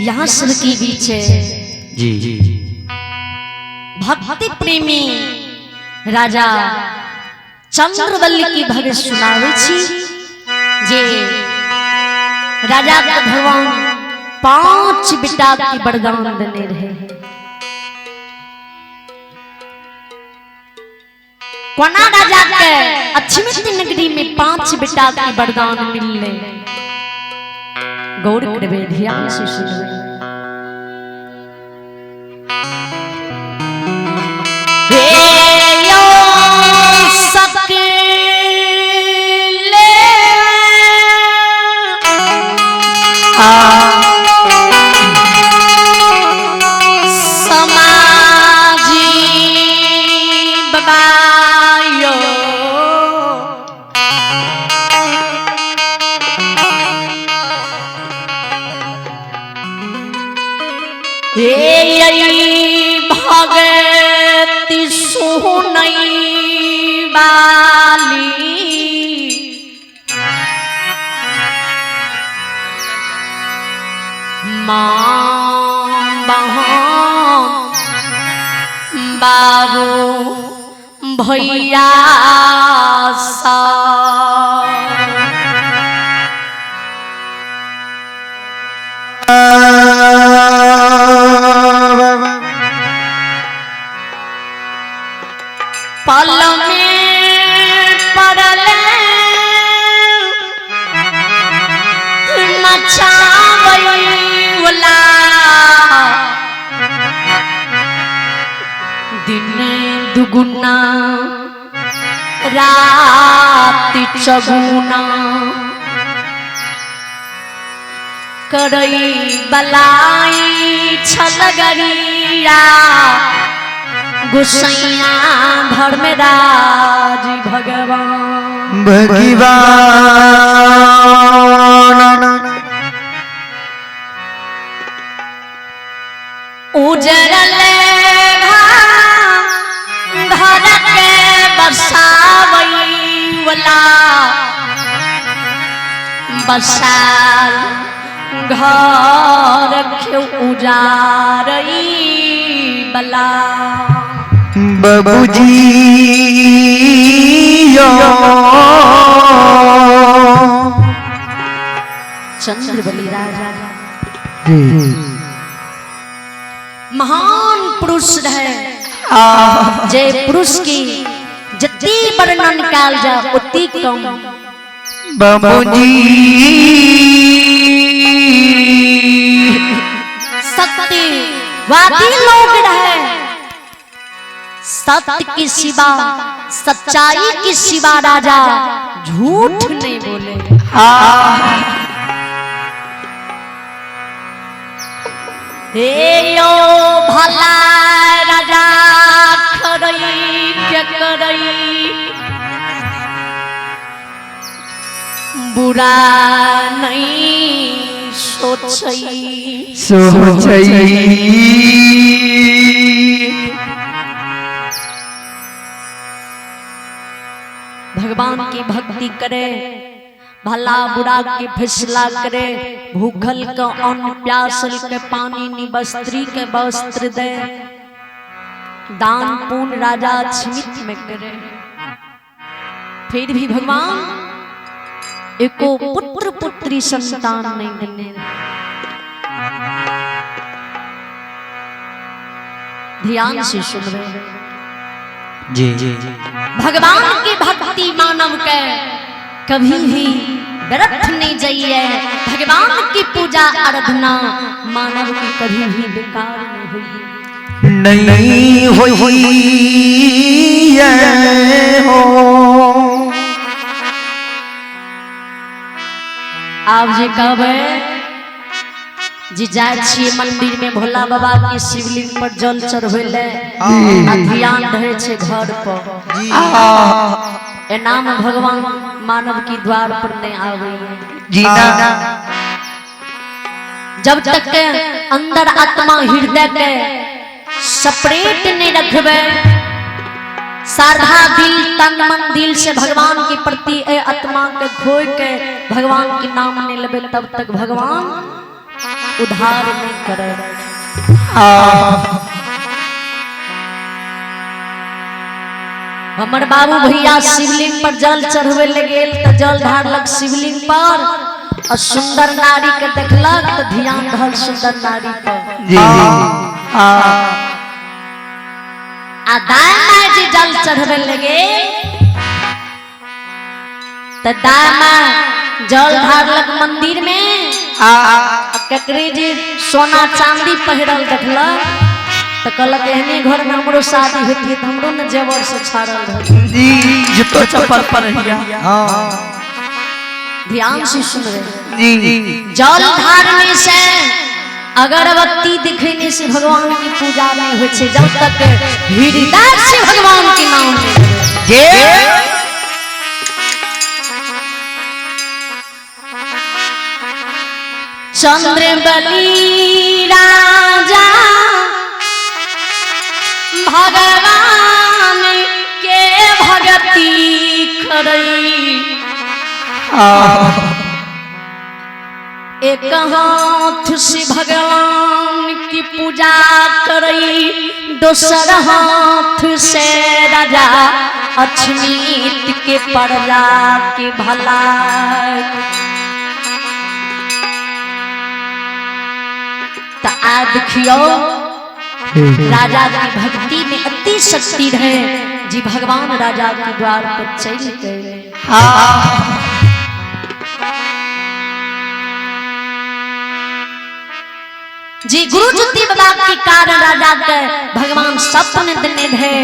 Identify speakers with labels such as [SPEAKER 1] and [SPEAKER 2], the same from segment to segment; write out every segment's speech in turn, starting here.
[SPEAKER 1] यहाँ सबके बीच
[SPEAKER 2] जी जी
[SPEAKER 1] भक्ति प्रेमी राजा चंद्रवल्ली की भगत सुनावे छी जे राजा के भगवान 5 बेटा की वरदान देने रहे। कोना राजा के अक्षमित नगरी में 5 बेटा की वरदान मिलले। गौर करबे, ध्यान से सुनबे। हे यो सकले समाजी बबायो हे भगति सुनई बाली माँ बहन बाबू भैया सा। पल में पड़ल नचावैला दिन दुगुना रात चगुना करई बलाई छलगरिया गुसैया धर्मराज भगवान
[SPEAKER 2] भगवान
[SPEAKER 1] उजरल घर के बसावैला बसाल घर के उजारई बला
[SPEAKER 2] बाबूजी यो
[SPEAKER 1] चंद्रबली राजा
[SPEAKER 2] जी
[SPEAKER 1] महान पुरुष रहे। जे पुरुष की जितनी वर्णन काल जा उतनी कम।
[SPEAKER 2] बाबूजी
[SPEAKER 1] सत्यवादी लोग रहे। सत्य की सिवा सच्चाई की सिवा राजा झूठ नहीं बोले। हे यो भला राजा करई के करई बुरा नहीं सोचई
[SPEAKER 2] सोचई
[SPEAKER 1] भगवान की भक्ति करे, भला बुरा के फैसला करे, भूखल के अन्न प्यासल के पानी निवस्त्री के वस्त्र दे, दान पुण्य राजा छिमित में करे। फिर भी भगवान एको पुत्र पुत्री संतान नहीं देने। ध्यान से सुन रहे
[SPEAKER 2] जी जी।
[SPEAKER 1] भगवान की भक्ति मानव के कभी भी व्यर्थ नहीं जाइए। भगवान की पूजा आराधना मानव की कभी भी बेकार नहीं हुई
[SPEAKER 2] नहीं हुई हो।
[SPEAKER 1] आप जे कहबे जी जाय छी मंदिर में भोला बाबा के शिवलिंग पर जल चढ़बै ले आ ध्यान रहे छे घर पर, एना में भगवान मानव की द्वार पर नहीं आवे
[SPEAKER 2] जी ना।
[SPEAKER 1] जब तक के अंदर आत्मा हृदय के सेपरेट नहीं रखबे, साधा दिल तन मन दिल से भगवान के प्रति ए आत्मा के खोए के भगवान के नाम नहीं लेबे, तब तक भगवान उधार नहीं करे। हमर बाबू भैया शिवलिंग पर जल चढ़वे ले गेल त जल ढारलक शिवलिंग पर और सुंदर नारी के देखलक त ध्यान धल सुंदर नारी पर।
[SPEAKER 2] जी
[SPEAKER 1] आ दाय माय जी जल चढ़वे ले गेल त दाय माय जल ढारलक मंदिर में
[SPEAKER 2] आ
[SPEAKER 1] केकरी जी सोना चांदी पहिरल देखलक त कहलक एहने घर में हमरो शादी होती त हमरो न जेवर से छाड़ल रहत।
[SPEAKER 2] जी जूतो चप्पल पर हिया। हाँ
[SPEAKER 1] ध्यान से सुन रहे।
[SPEAKER 2] जी
[SPEAKER 1] जल धारने से अगरबत्ती दिखने से भगवान की पूजा नहीं हो छे जब तक हृदय से भगवान के नाम नहीं
[SPEAKER 2] जे
[SPEAKER 1] चंद्रबली राजा भगवान के भगती करई, एक हाथ से भगवान की पूजा करई, दोसर हाथ से राजा अछमीत के प्रजा के भला। त आ देखियो राजा की भक्ति में अति शक्ति रहे जी भगवान राजा के द्वार पर चल गए। जी गुरु ज्योति बाबा के कारण राजा के भगवान सपन देने रहे।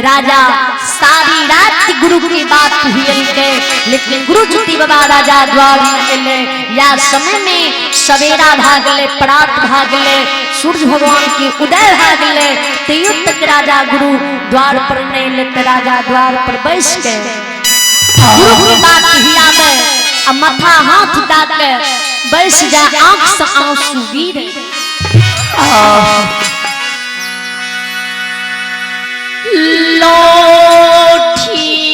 [SPEAKER 1] राजा सारी रात गुरु की बात हुई के, लेकिन गुरु ज्योति बाबा राजा द्वार में एले या समय में सवेरा भागले, प्रात भागले, सूर्य भगवान की उदय भागले, तैयो तक राजा गुरु द्वार पर नहीं लेते। राजा द्वार पर बैस के गुरु की बात हिया में आ माथा हाथ डाके बैस जा, आंख से आंसू गिरे। लोठिए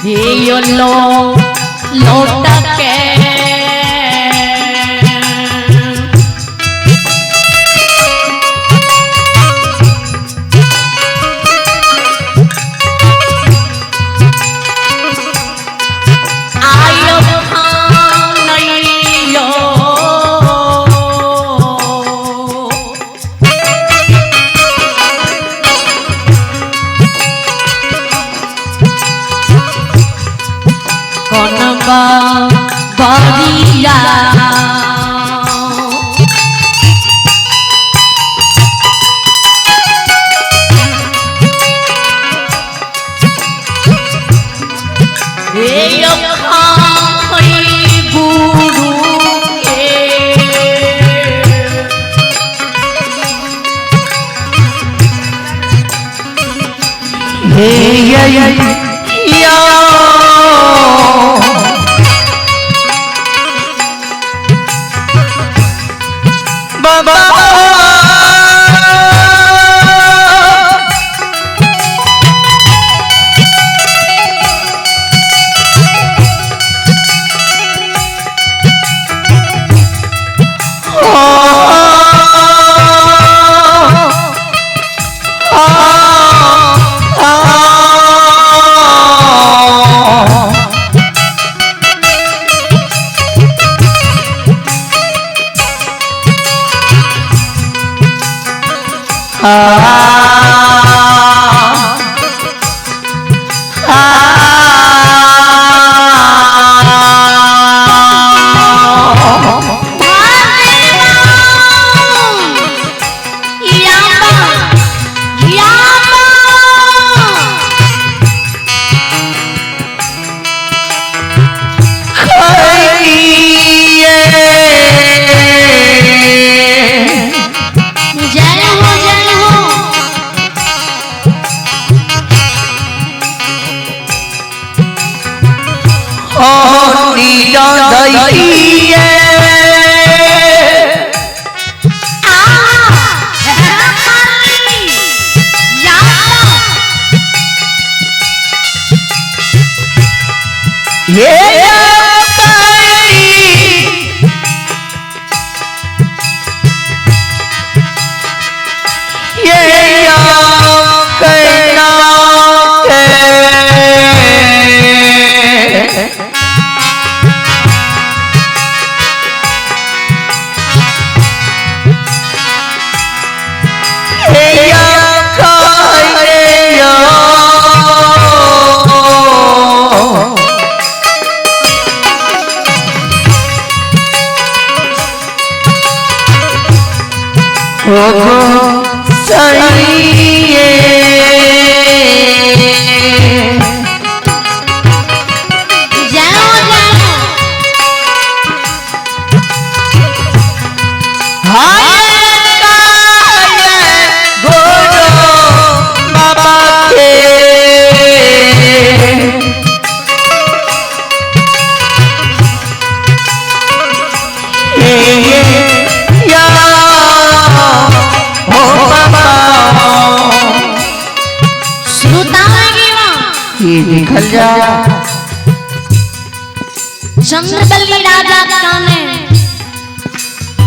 [SPEAKER 1] लोठिए लो लोट के आयो खानैयो कनबा बरिया हे खाई गुरु के
[SPEAKER 2] हे या बाबा
[SPEAKER 1] यामा यामा
[SPEAKER 2] हो सही।
[SPEAKER 1] जाओ जाओ।
[SPEAKER 2] गोरो बाबा के या हो बाबा।
[SPEAKER 1] श्रोता गेवा
[SPEAKER 2] ये देखल जा।
[SPEAKER 1] चंद्रबली राजा काने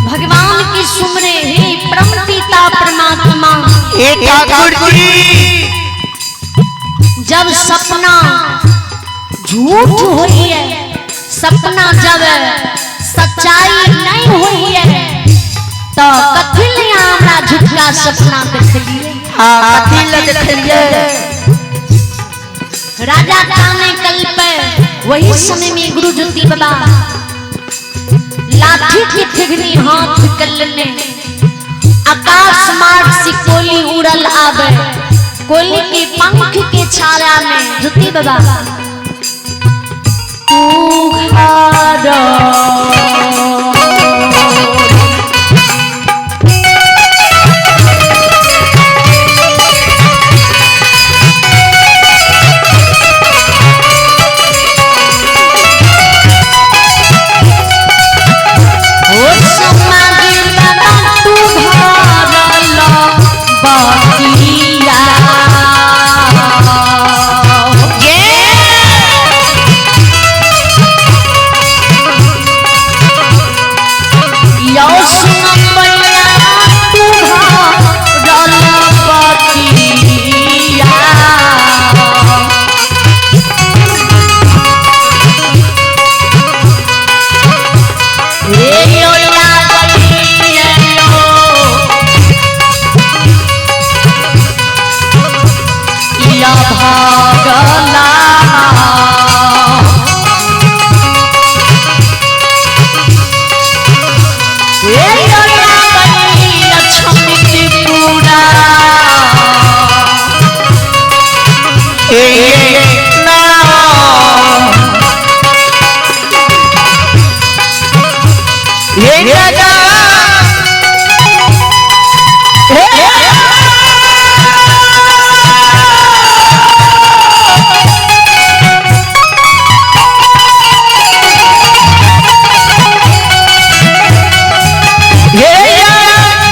[SPEAKER 1] भगवान की सुमरे हे परम पिता परमात्मा।
[SPEAKER 2] ए ठाकुर जी,
[SPEAKER 1] जब सपना झूठ हुई है, सपना जब सच्चाई नहीं हुई है तो कथी ले हमरा झूठा सपना देखलिए।
[SPEAKER 2] हाँ कथी ल देखलिए।
[SPEAKER 1] राजा काने कल पे वही समय में गुरु ज्योति बाबा लाठी की ठिगनी हाथ कलने आकाश मार्ग से कोली उड़ल आवे, कोली के पंख के छाया में ज्योति बाबा तू खारा ओ समाज बाबा तू भरल बकिया। यो सुनबैया तू भरल बकिया। हे यो लागलिए यो या भागला। हे यो लागलिए छमित पूरा।
[SPEAKER 2] ए ना ये राजा हे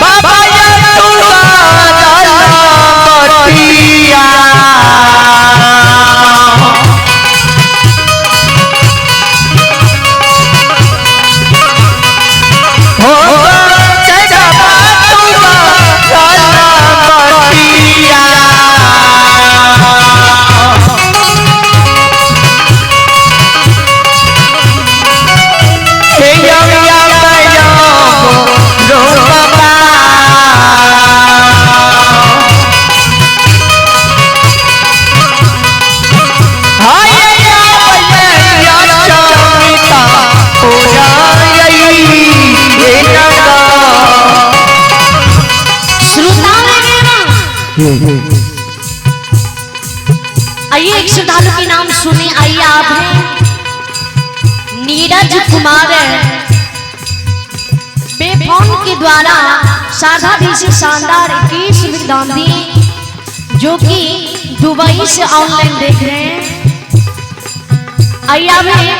[SPEAKER 2] बाबा या तू बतिया। हो चाचा तू बतिया। हे या या या रो बाबा। हाय या या चमिता हो जाई हे नगा।
[SPEAKER 1] श्रोता आइए एक श्रद्धालु के नाम सुने। आइए आप हैं नीरज कुमार पे फोन के द्वारा साधा भी से शानदार 21 विधान दिए जो कि दुबई से ऑनलाइन देख रहे हैं। आइए आप हैं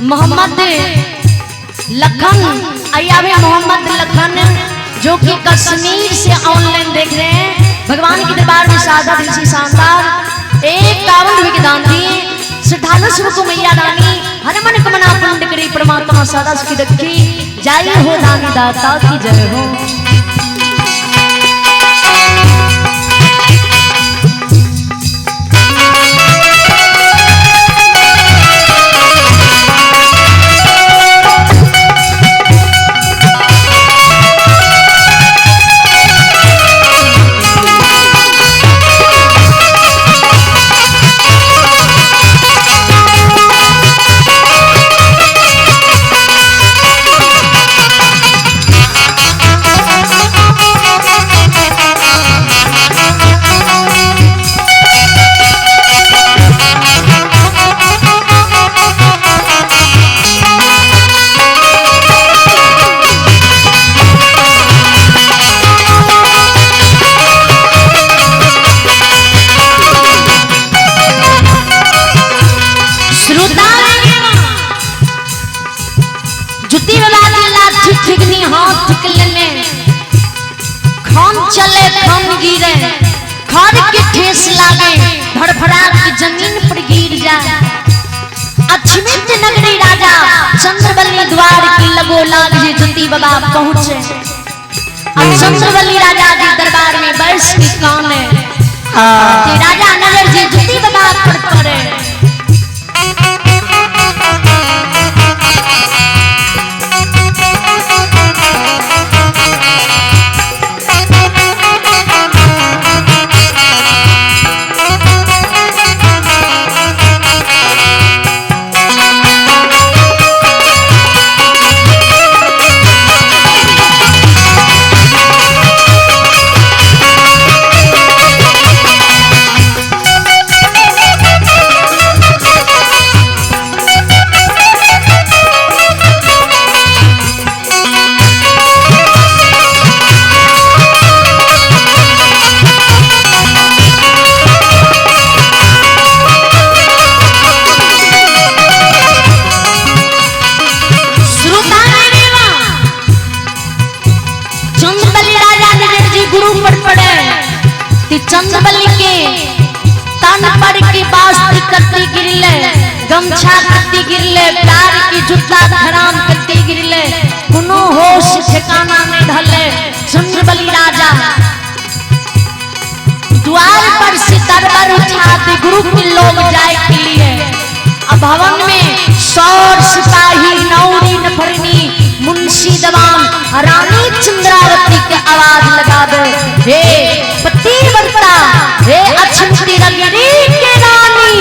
[SPEAKER 1] मोहम्मद लखन। आइए आप हैं मोहम्मद लखन जो कि कश्मीर से ऑनलाइन देख रहे हैं। भगवान के दरबार में सादा दिल से शानदार 51 रुपए के दान दिए। श्रद्धालु शिव को मैया रानी हर मन कमना पुण्य करे परमात्मा सदा सुखी रखी। जय हो दानी दाता की जय हो। हाथ के लेने खन चले खन गिरे, खर के ठेस लागे धड़फड़ा के जमीन पर गिर जाए। अक्षमित नगरी राजा चंद्रबली द्वार की लगो लाग जे ज्योति बाबा पहुंचे। अब चंद्रबली राजा के दरबार में बैस के काने राजा नगर जी ज्योति बाबा पर पड़े। चंद्रबली राजा नगर जी गुरु पर पड़े चंद्रबली के तन पर के वस्त्र कत्ती गिरले, गमछा कत्ती गिरले, पैर की जूता खराम कत्ती गिरले, कोनो होश ठिकाना नहीं ढले। चंद्रबली राजा द्वार पर से दरबार उठाते गुरु के लोग जाए के लिए। अब भवन में सौर सिपाही नौरी नफरनी मुंशी दवान रानी चंद्रावती के आवाज लगा दे, हे पतिव्रता, हे अक्षमती नगरी के रानी।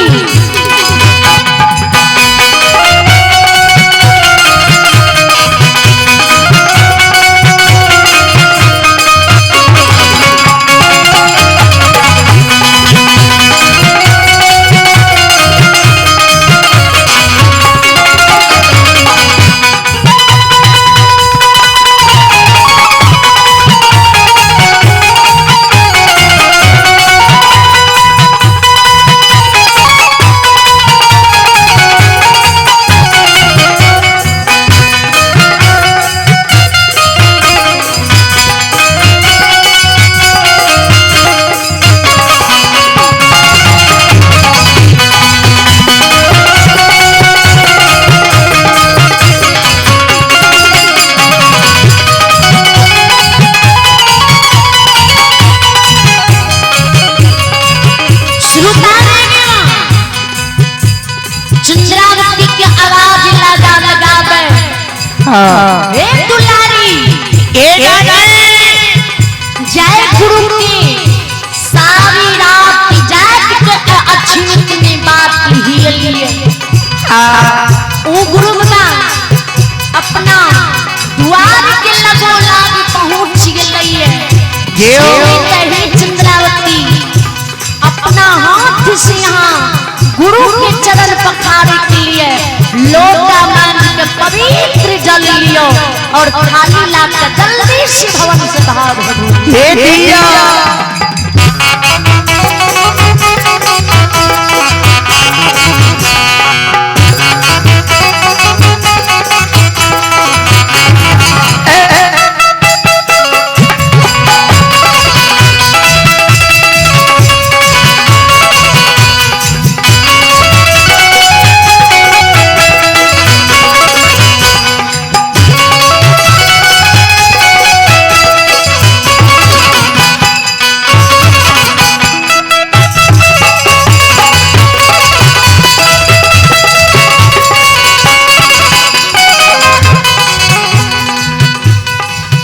[SPEAKER 1] चंद्रावती के आवाज लगा लगावे, हे दुलारी जय गुरु के सारी रात जाग के अछूत में बात ही लिए। ओ गुरु बना अपना द्वार के लगो लाग पहुंच गई। चंद्रावती अपना हाथ से यहाँ गुरु के चरण पखारे के लिए लोटा मांग के पवित्र जल लियो और थाली लाकर जल्दी से भवन से बाहर हो।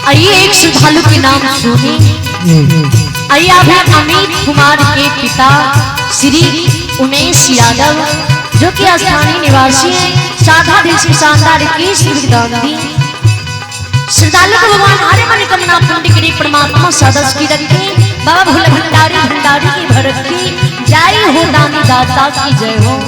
[SPEAKER 1] आइए एक श्रद्धालु के नाम सुनी। आइए आप हैं अमित कुमार के पिता श्री उमेश यादव, जो कि स्थानीय निवासी हैं। साधा दिल से शानदार दी श्रद्धालु को भगवान हरे मनोकामना पूर्ण करे, परमात्मा सदस्य की रखे। बाबा भोले भंडारी भंडारी की भरत की जय हो, दानी दाता की जय हो।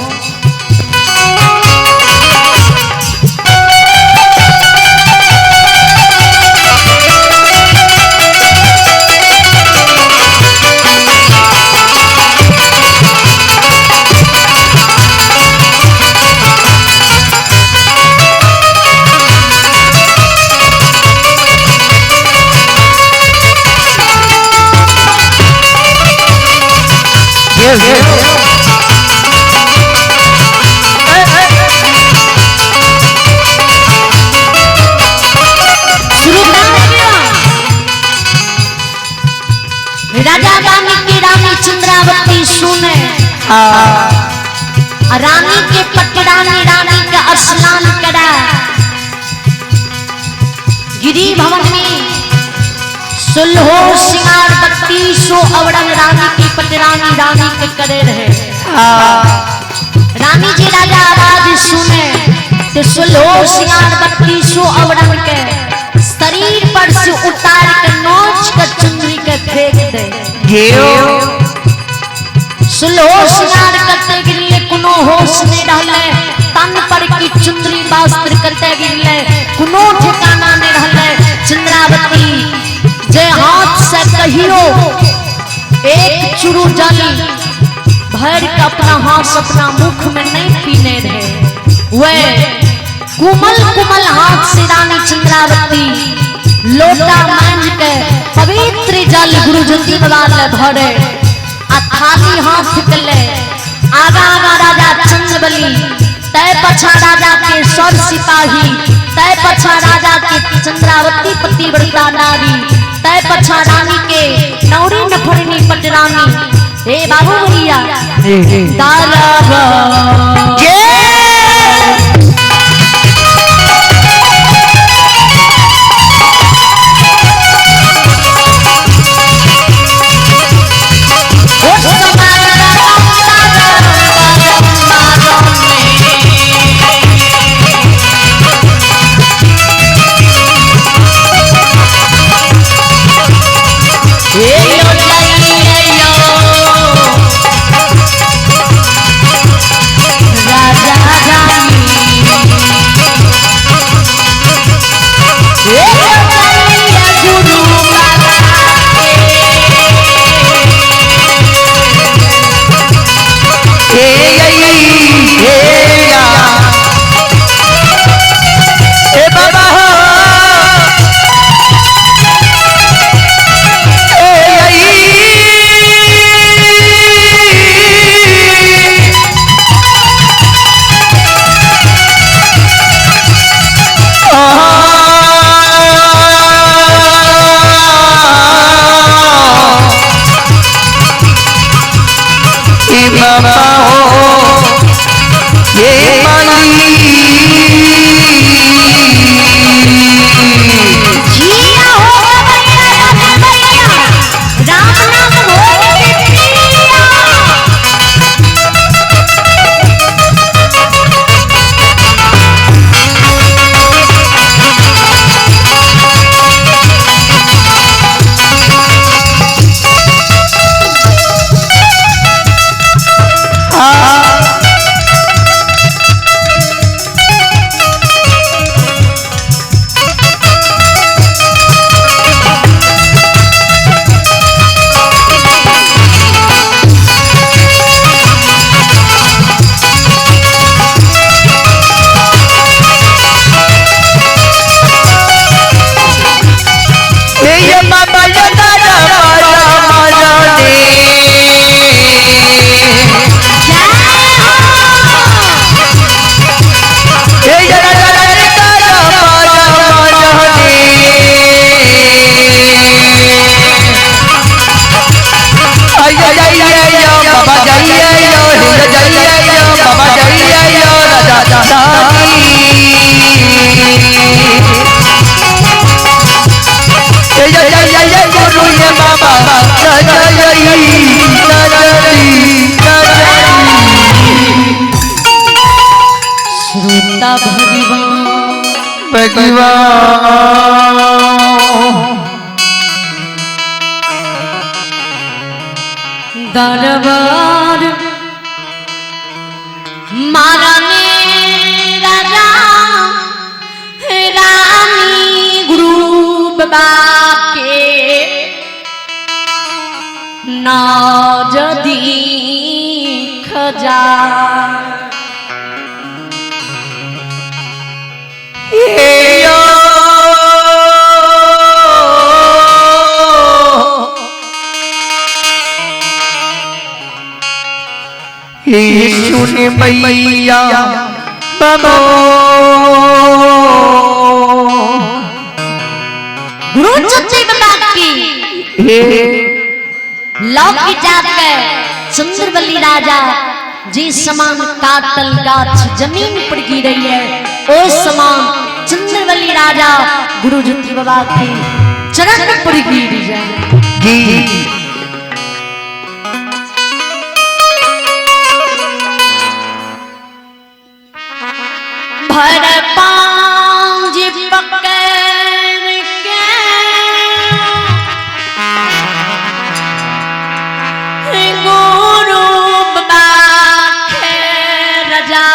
[SPEAKER 1] आ रानी के पटरानी रानी के स्नान करा गिरी भवन में सुलहो सिंगार 32 अवरण रानी की पटरानी रानी के करे रहे। रानी जी राजा आवाज सुने तो सुलहो सिंगार 32 अवरण के शरीर पर से उतार के नोच के चुनरी के फेंक दे। सुलहो सिंगार करते गिरले कोनो होश नहीं रहले, तन पर की चुनरी वस्त्र करते गिरले कोनो ठिकाना नहीं रहले। चंद्रावती जे हाथ से कहियो एक चुरू जल भर के अपना हाथ अपना मुख में नहीं पीने रहे, वे कोमल कोमल हाथ से रानी चंद्रावती लोटा मांझ के पवित्र जल गुरु ज्योति बाबा ले भरे आ थाली हाथ के ले आगा आगा राजा चंद्रबली, तय पछा राजा के सर सिपाही, तय पछा राजा के चंद्रावती पतिव्रता नारी, तय पछा रानी के नौरी नफरनी पटरानी। हे बाबू भैया दरबार मारने राजा रानी गुरु बाबा के नाज दीख जा।
[SPEAKER 2] सुन मैया बाबो
[SPEAKER 1] गुरु चुच्ची बाबा की लौकी जाके चंद्रबली राजा जे समान काटल गाछ जमीन पर गिरैये ओ समान चंद्रबली राजा गुरु ज्योति बाबा के चरण पर गिर जाए।
[SPEAKER 2] जी
[SPEAKER 1] भर पांज पकड़ के गुरु बाबा के रजा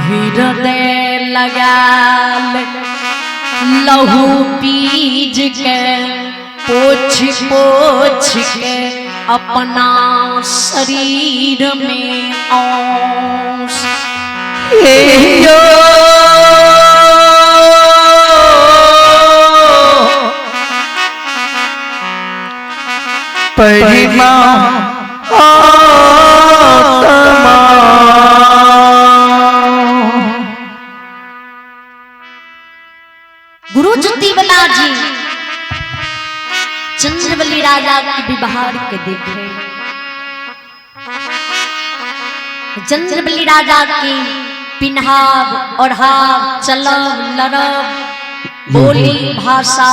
[SPEAKER 1] हृदय लगाल लहू पीज के पोछ पोछ के अपना शरीर में औस।
[SPEAKER 2] यो परिमा आत्मा
[SPEAKER 1] गुरु ज्योति बला जी चंद्रबली राजा के व्यवहार के देखे, चंद्रबली राजा के पिन्हाब ओढ़ाब चलब लड़ब बोली भाषा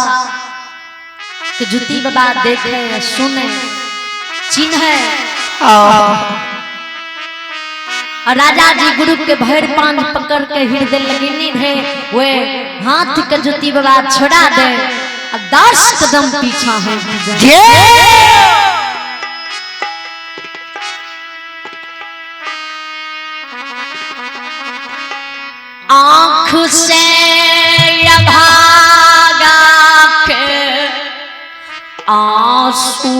[SPEAKER 1] के ज्योति बाबा देखे सुने चिन्हे। और राजा जी गुरु के भैर पान पकड़ के हृदय लगेने रहे, वे हाथ के ज्योति बाबा छोड़ा दे और 10 कदम पीछा हो
[SPEAKER 2] जे
[SPEAKER 1] आंख से अभागा के आंसू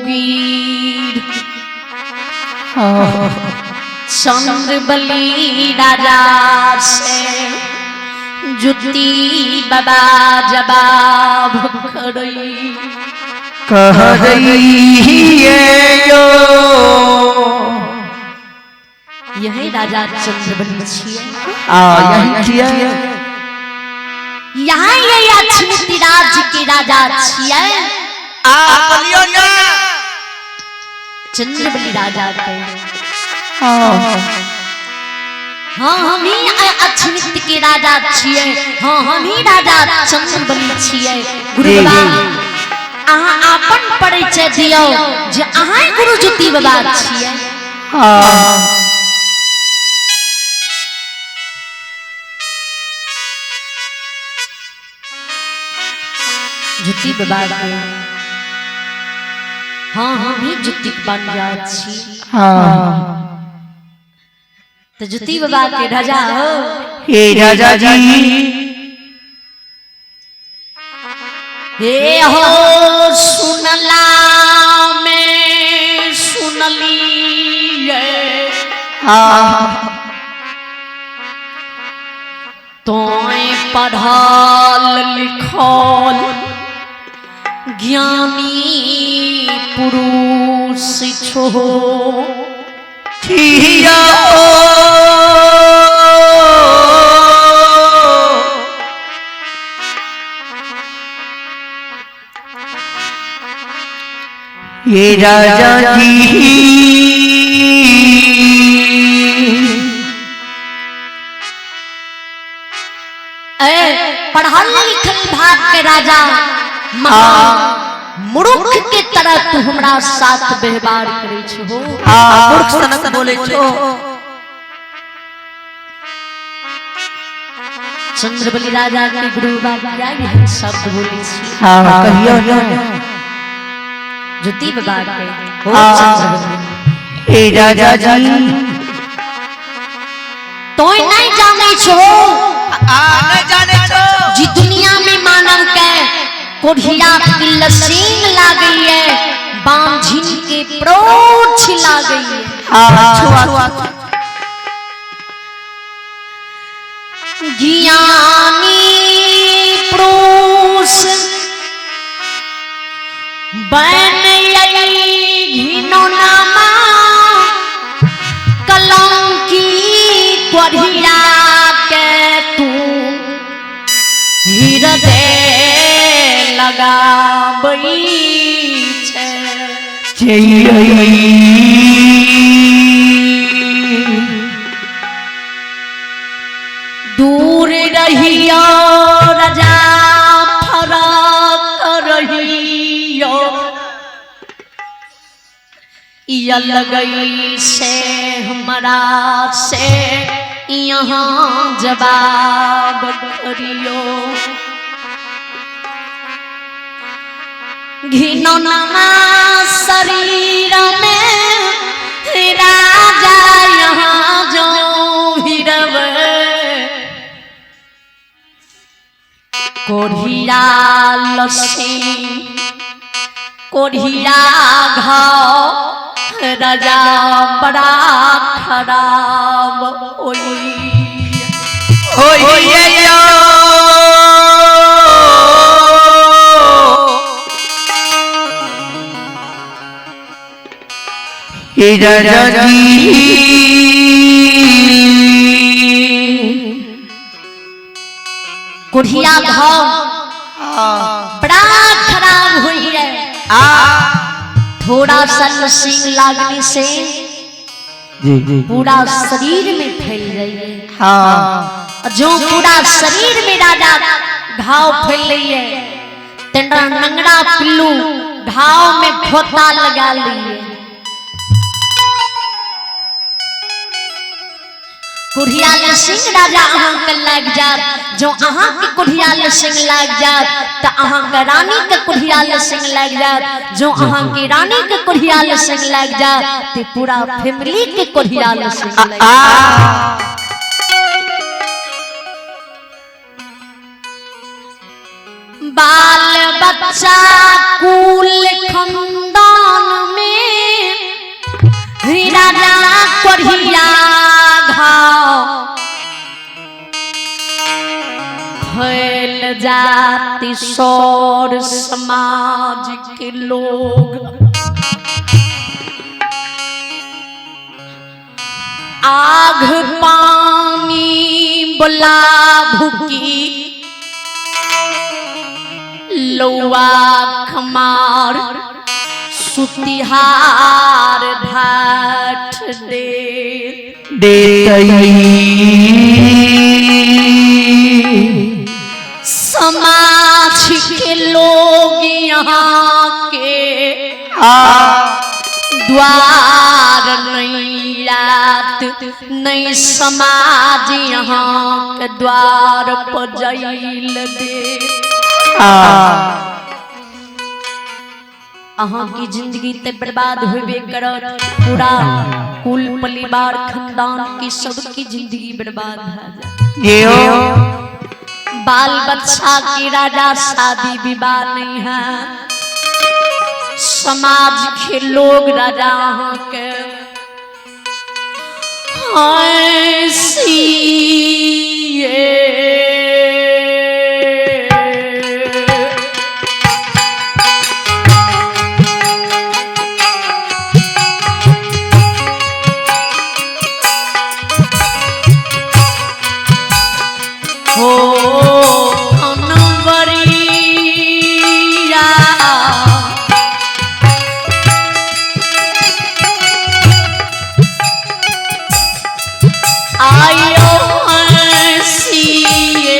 [SPEAKER 1] गिर चंद्रबली राजा से जुती बाबा जवाब करई
[SPEAKER 2] कह रही है यो।
[SPEAKER 1] यही राजा चंद्रबली छिए।
[SPEAKER 2] आ यही छिए।
[SPEAKER 1] यहाँ ये अक्षमित राज के राजा छिए।
[SPEAKER 2] आ बोलियो ना
[SPEAKER 1] चंद्रबली राजा के। हाँ हम ही अक्षमित के राजा छिए। हाँ हम ही राजा चंद्रबली छिए। गुरु बाबा अहाँ अपन परिचय दियो जे अहाँ गुरु ज्योति बाबा छिए। ज्योति बाबा के हाँ हम ही ज्योति बन जा छी। तो ज्योति बाबा के राजा हो।
[SPEAKER 2] हे राजा जी
[SPEAKER 1] हे हो सुनला में सुनली तोय पढ़ल लिखल ज्ञानी पुरुष छो
[SPEAKER 2] छिया ये राजा जी
[SPEAKER 1] ए पढ़ल लिखल भाग के राजा मूर्ख के तरह तू हमरा साथ व्यवहार करे छो।
[SPEAKER 2] आ मूर्ख सनक बोले छो।
[SPEAKER 1] चंद्रबली राजा के गुरु बाबा क्या यह शब्द बोले छी।
[SPEAKER 2] हां कहियो ना
[SPEAKER 1] ज्योति बाबा के हो चंद्रबली।
[SPEAKER 2] ए राजा जी
[SPEAKER 1] तो नहीं जाने छो।
[SPEAKER 2] आ नहीं जाने छो
[SPEAKER 1] जी दुनिया में मानव के कोढ़िया की लसीन लागई है, बांझिन के प्रोछ लागई है।
[SPEAKER 2] हां
[SPEAKER 1] ज्ञानी पुरुष बन घिनौना कलंकी कोढ़िया के तू हृदय लगाबई दूर रहियो राजा फरक रहियो, या लगई से हमरा से यहाँ जवाब करियो। घिनौना शरीर में राजा यहाँ जो भीरव, कोढ़िया लस्सी कोढ़िया घाव राजा बड़ा खराब होई। कोढ़िया घाव बड़ा खराब हुई है। थोड़ा सा लस्सी लागने से पूरा शरीर में फैल रही है। हाँ। जो पूरा शरीर में राजा घाव फैल रही है, तेरा नंगड़ा पिल्लू घाव में खोता लगा ली है। कुढ़िया सिंह राजा अहाँ के लाग जात, जो अहाँ के कुढ़िया सिंह लाग जात तो अहाँ के रानी के कुढ़िया सिंह लाग जात, जो अहाँ के रानी के कुढ़िया सिंह लाग जात ते पूरा फैमिली के कुढ़िया सिंह लाग जात। बाल बच्चा कुल खानदान में राजा कोढ़िया घाव फैल जाति सौर समाज के लोग। आग पानी बोला भुकी लौआ खमार सुतिहार ढाठ दे समाज के लोग यहाँ के द्वार नहीं आत, नहीं समाज यहाँ के द्वार पर जाइल दे। अहाँ की जिंदगी ते बर्बाद होबे करत, पूरा कुल परिवार खानदान की सबकी जिंदगी बर्बाद हो जाए। बाल बच्चा की राजा शादी विवाह नहीं है। समाज के लोग राजा अहाँ के हो अनवरिया आयो हंसिए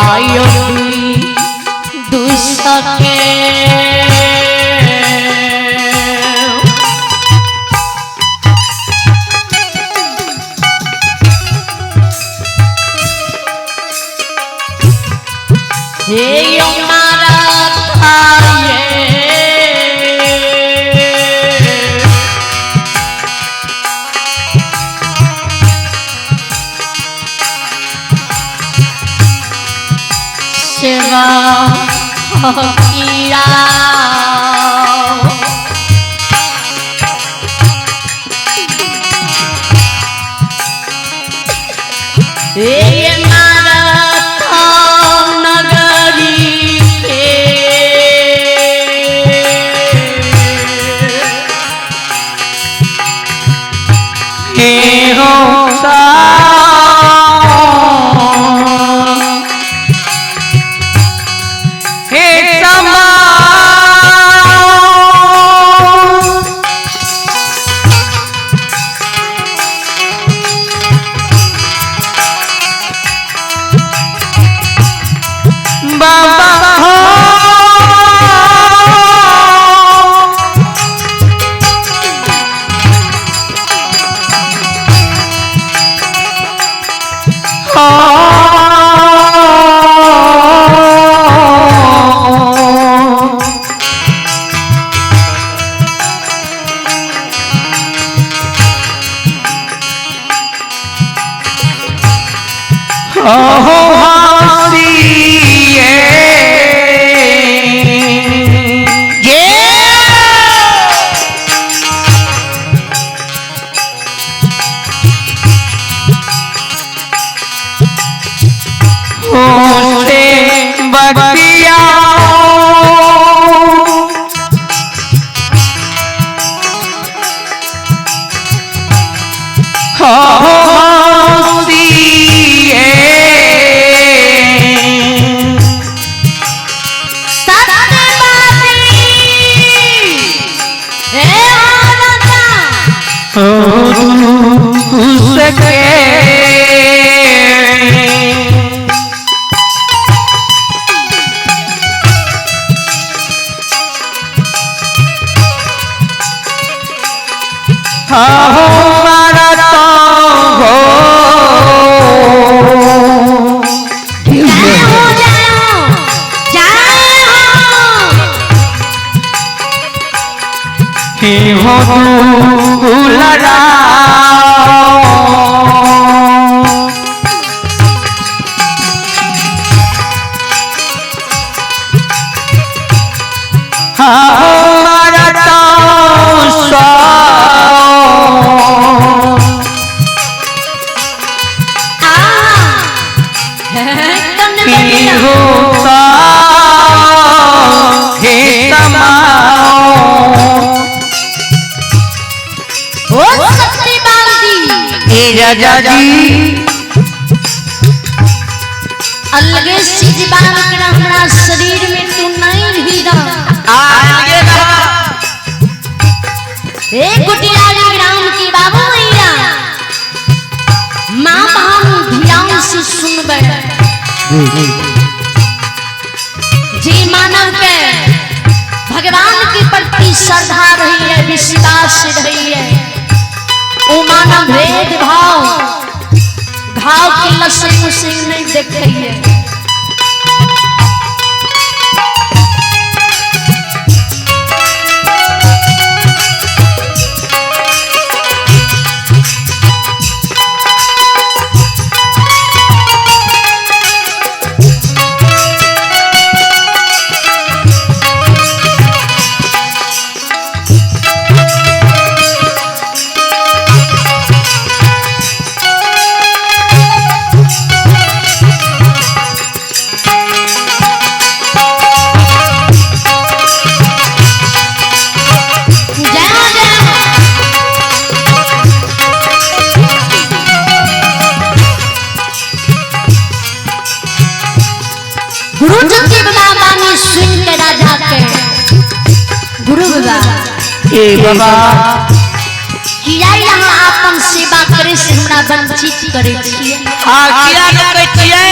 [SPEAKER 1] आयो दुसके हे मारा थाये सेवा किया हे मारा नगरी के
[SPEAKER 2] हो। बाबा हो।
[SPEAKER 1] अलगे चीज बाल हमरा शरीर में तू नहीं भीड़ा। एक कुटिया ग्राम की बाबू मैया माँ बहन ध्यान से सुनबे जी। मानव के भगवान के प्रति श्रद्धा रही है, विश्वास रही है, वो मानव भेद भाव घाव के लसंग उसिंग नहीं देखे है। गुरु जी बाबा ने सुन के राजा के गुरु बाबा
[SPEAKER 2] ए बाबा
[SPEAKER 1] किया यहाँ अपन सेवा करे से हमरा वंचित करे छिए।
[SPEAKER 2] हां किया करे छिए?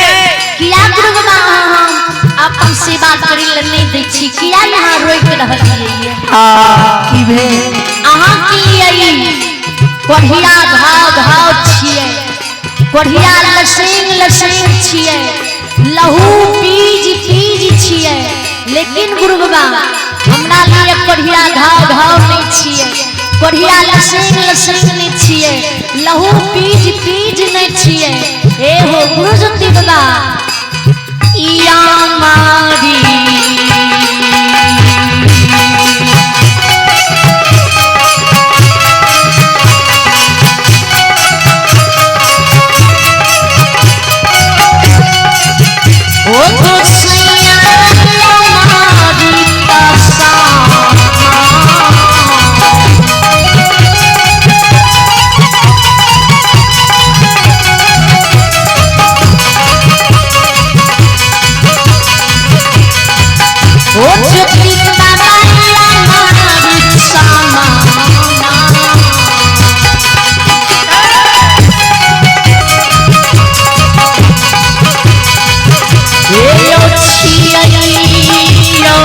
[SPEAKER 1] किया गुरु बाबा हम अपन सेवा करे ले नहीं दै छी, किया यहाँ रोक रहल छिए?
[SPEAKER 2] हां की भेल?
[SPEAKER 1] अहाँ की लिए कोढ़िया घाव घाव छिए, कोढ़िया लसिंग लसिंग छिए, लहू पीज पीज छिए, लेकिन गुरु बाबा हमरा लिए कोढ़िया घाव घाव नहीं छिए, कोढ़िया लसिंग लसिंग नहीं छिए, लहू पीज पीज नहीं छिए। ए हो गुरु ज्योति बाबा इया मारी छियैयो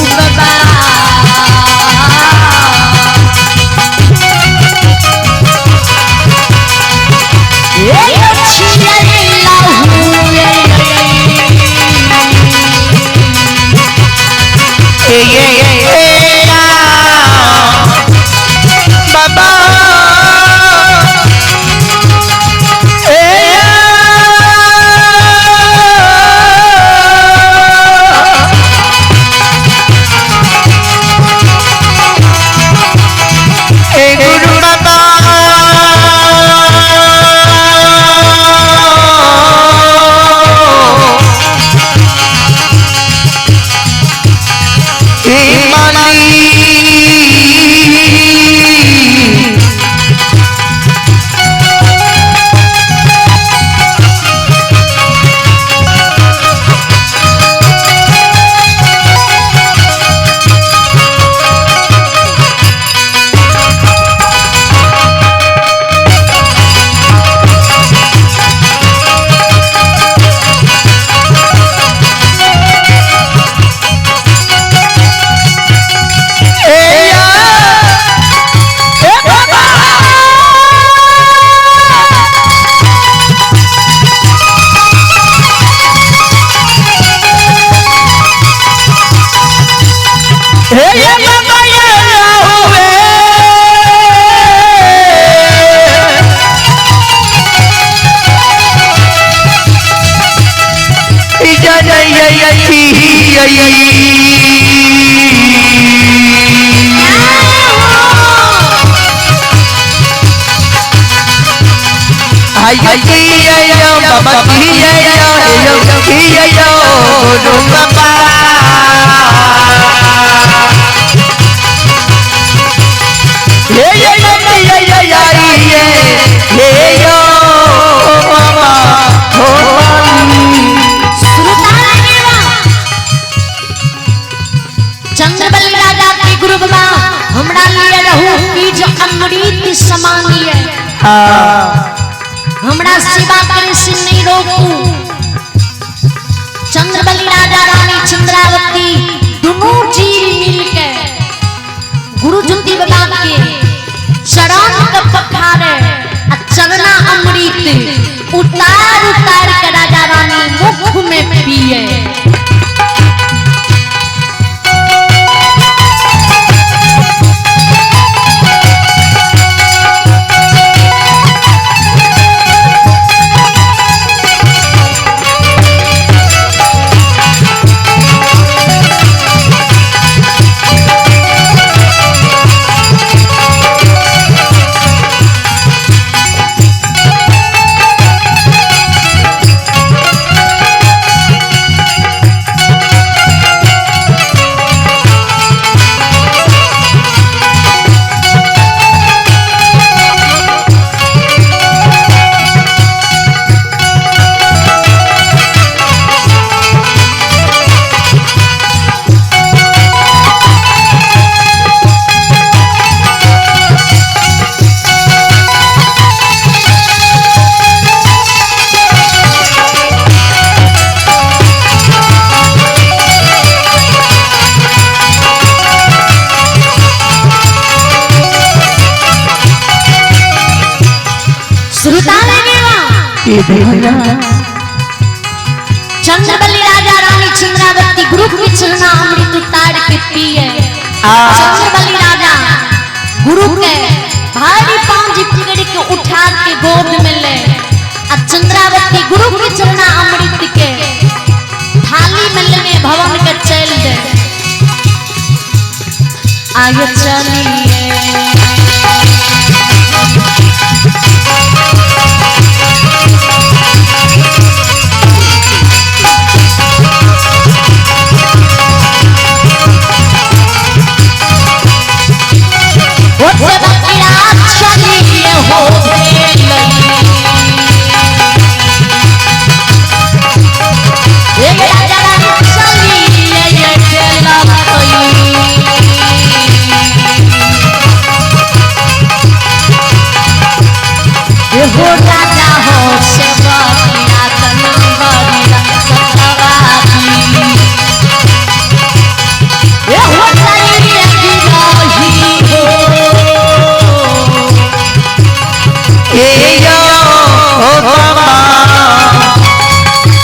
[SPEAKER 1] गुरु बाबा। चंद्रबली राजा के गुरु बाबा हमरा लिए रहू की जो अमृत समान ये हमरा सेवा करे से नहीं रोकू। चंद्रबली राजा रानी चंद्रावती दोनों जीव मिलके गुरु ज्योति बाबा के चरण के पखारे आ चरना अमृत उतार उतार के राजा रानी मुख में पिए। चंद्रबली राजा रानी चंद्रावती गुरु के चरना अमृत उतार के पिए। चंद्रबली राजा गुरु के भारी पांजी पकड़ के उठा के गोद में ले आ चंद्रावती गुरु के चरना अमृत के थाली में लेने भवन के चल दे। आगे चलिए हो राजा। हो सेवकिया तनवरिया सतवादी ए हो जाइए गिरही हो।
[SPEAKER 2] ए यो हो बाबा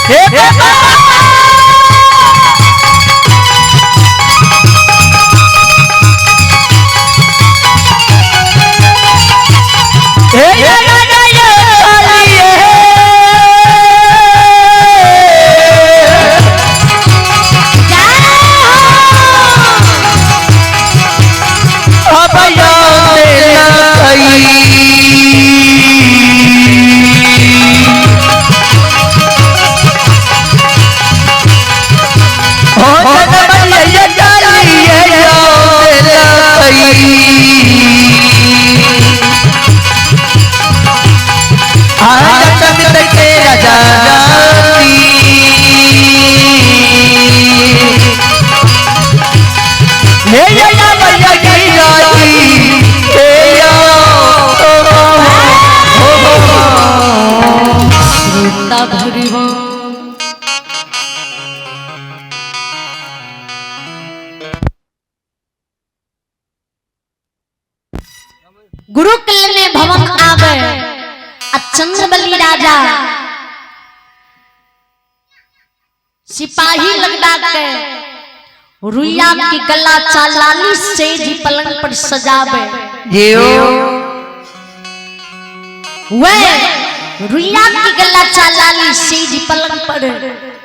[SPEAKER 2] हे बाबा हे ये राजा ये कालिए अब यो तेरा कई हो जनमैया ये कालिए यो तेरा कई आज तक तेरा जाती हे या या मैया की राती हे या ओ हो हो
[SPEAKER 1] श्रोता भगवान गुरुकुल में भवन आवे आ चंद्रबली राजा सिपाही लगदा के रुइया की गला चालाली सेज पलंग पर सजावे।
[SPEAKER 2] जियो
[SPEAKER 1] वह रुइया की गला चालाली सेज पलंग पर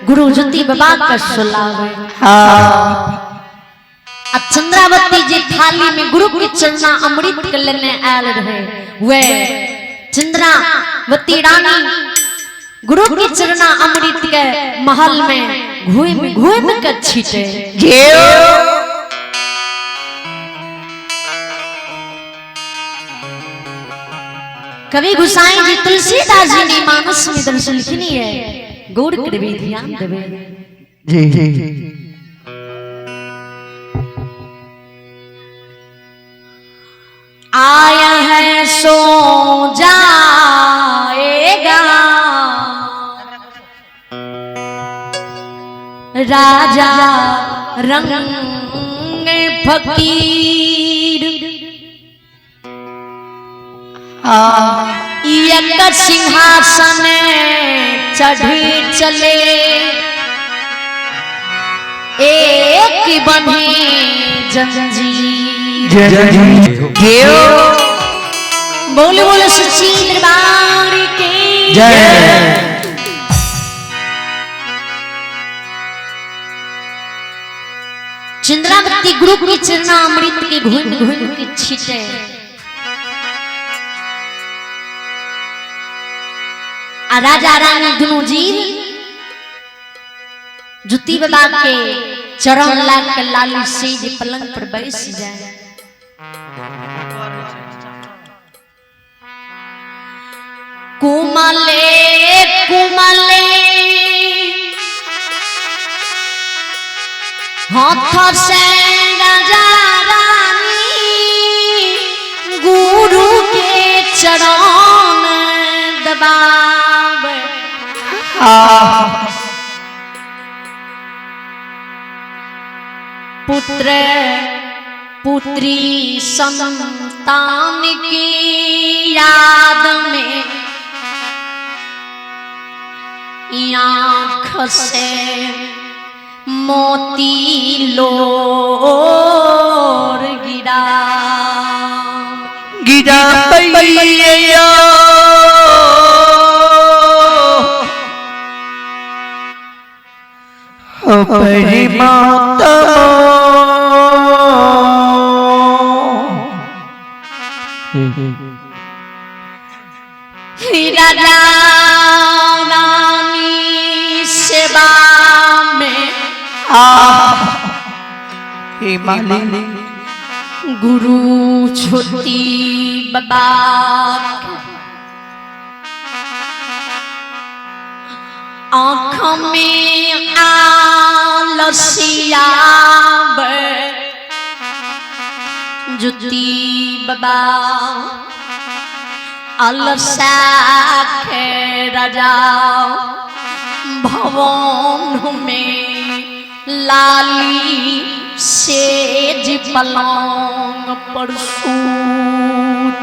[SPEAKER 1] गुरु ज्योति बाबा का सुलावे।
[SPEAKER 2] हाँ
[SPEAKER 1] आ चंद्रावती जी थाली में गुरु के चरणा अमृत के लेने आयल रहे। वे चंद्रावती रानी गुरु के चरणा अमृत के महल में घूम घूम के छीटे।
[SPEAKER 2] जियो
[SPEAKER 1] कवि गुसाई जी तुलसीदास जी ने मानस में दर्शन लिखनी है, गौर करबे ध्यान देवे।
[SPEAKER 2] जी जी
[SPEAKER 1] आया है सो जाएगा राजा रंग फकीर
[SPEAKER 2] हाँ
[SPEAKER 1] एक सिंहासन चढ़ी चले एक बंधी जंजीर।
[SPEAKER 2] जियो
[SPEAKER 1] बोले बोले सच्ची दरबार के
[SPEAKER 2] जय।
[SPEAKER 1] चंद्रावती गुरु के चरणा अमृत के घूम घूम के छीटे। आ राजा रानी दुनू जीव जुती बाबा के चरण लाग के लाली सेज पलंग पर बैस जाए। कुमले कुमले हाथ से राजा रानी गुरु के चरण दबावे।
[SPEAKER 2] हाँ
[SPEAKER 1] पुत्र पुत्री संतान की याद में आँख से मोती लोर गिरा
[SPEAKER 2] गिरा पैया हो परिमाता
[SPEAKER 1] राजा रानी सेवा में
[SPEAKER 2] आ हे माली
[SPEAKER 1] गुरु छोटी बाबा आँख में आलसिया जुती बाबा अलसा के राजा भवन में लाली सेज पलंग पर सूत।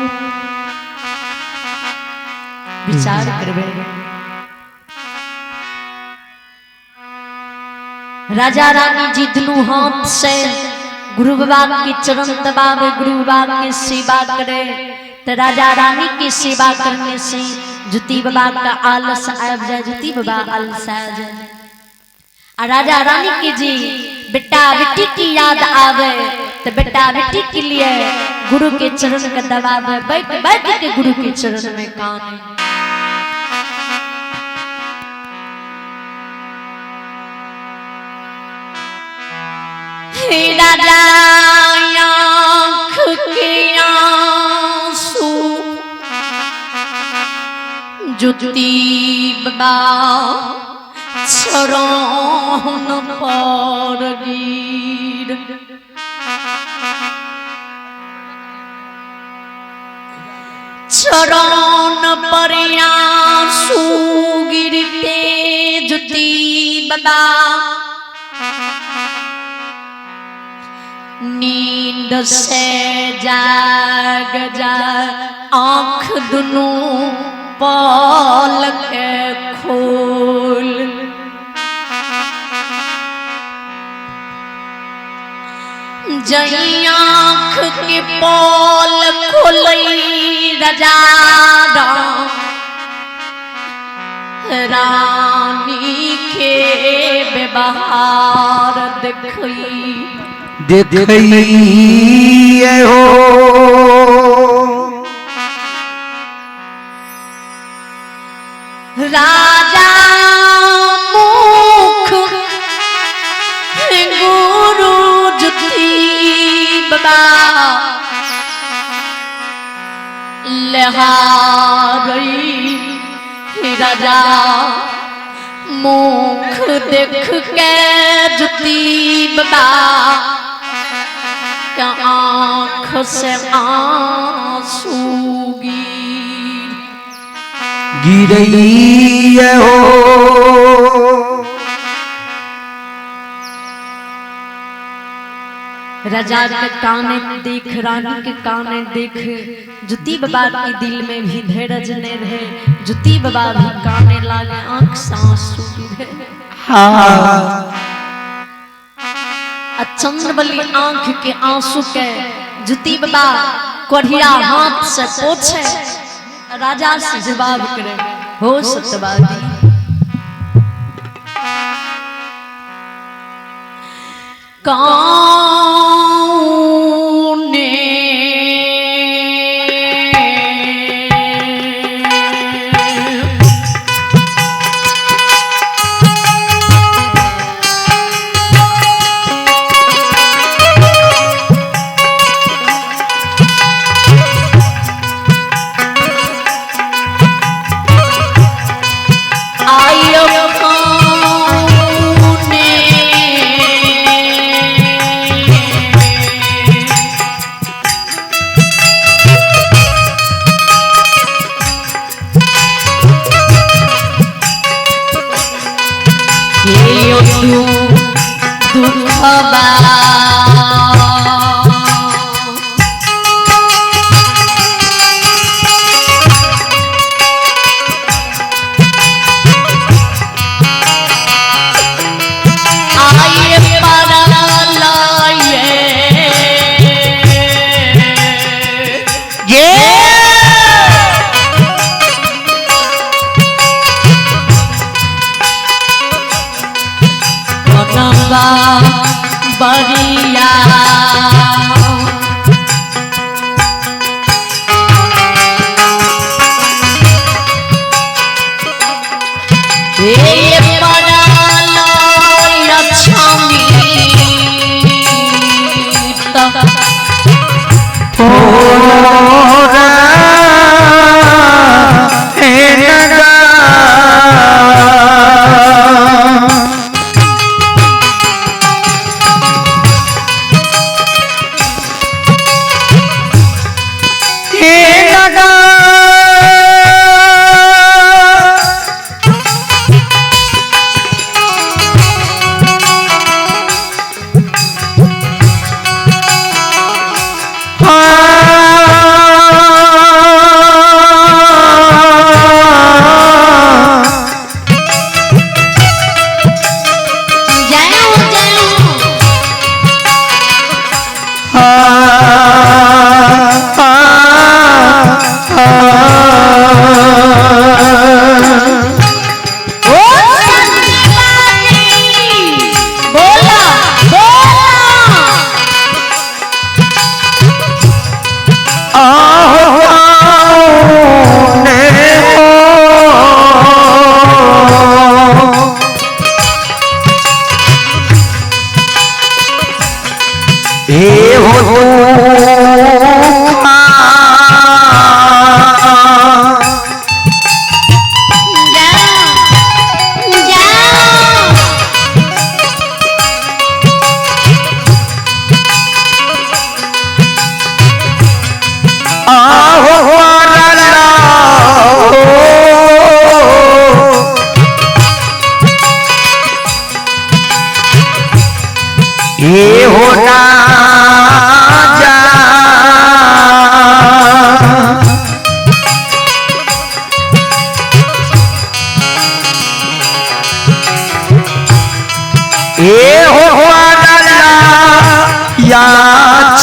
[SPEAKER 1] विचार करबे राजा रानी जी दुनू हाथ से गुरु बाबा के चरण दबावे, गुरु बाबा की सेवा करे। तो राजा रानी की सेवा करने से जुती बाबा का आलस आबि जाए, जुती बाबा आलस आ जाए। आ राजा रानी की जी बेटा बेटी की याद आवे तो बेटा बेटी के लिए गुरु के चरण का दबावे, बैठ बैठ के गुरु के चरण में काने। राजा आँख के आंसू जुती बाबा चरण पर गिर। चरण पर आंसू गिरते जुती बाबा नींद से जाग जा, आँख दुनू पलक खोल। जई आँख के पोल खोलई राजा रानी के व्यवहार देखई
[SPEAKER 2] देखई हो।
[SPEAKER 1] राजा मुख गुरु जुती बाबा लहारई। राजा मुख देख के जुती बाबा का आँख से आंसू गिर
[SPEAKER 2] गिरई हो।
[SPEAKER 1] राजा के काने देख, रानी के काने देख, जुती बाबा के दिल में भी धैर्य नहीं रहे। जुती बाबा भी काने लागे, आंख से आंसू गिरे।
[SPEAKER 2] हाँ।
[SPEAKER 1] चंद्रबली आंख के आंसू के जुती बाबा कोढ़िया हाथ से पोछे, राजा से जवाब करे हो सत्यवादी। कौने आयो कौने ये तू दुखबा आए परालाये
[SPEAKER 2] ये
[SPEAKER 1] बनवा बरिया ए परालाय छामी तक
[SPEAKER 2] थोड़ा नगा हे नगा ए हो राजा ए हो राजा या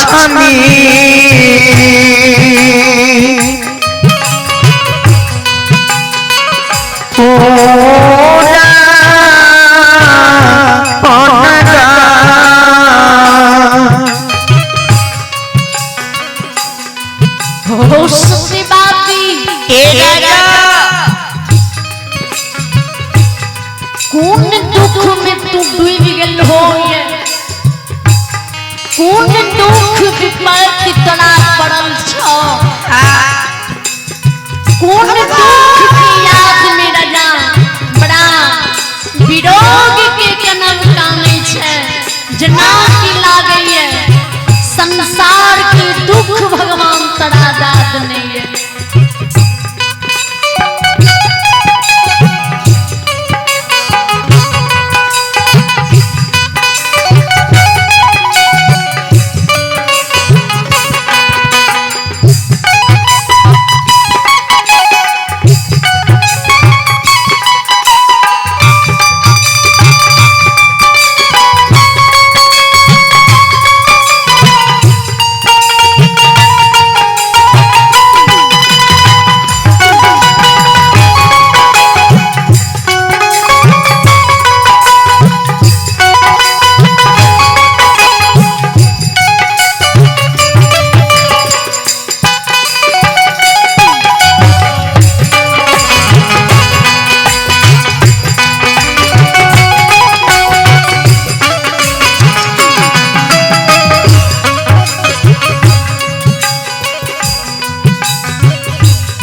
[SPEAKER 2] छमी
[SPEAKER 1] हो सत्यवादी कोन दुख में तू डूब गेल हो ये, कोन दुख विपत्ति तोरा पड़ल छौ, कोन दुख के याद में राजा बड़ा विरोग के कनव कानै छै, जना की लागैए संसार के दुख भगवान तोरा दाद नहीं है।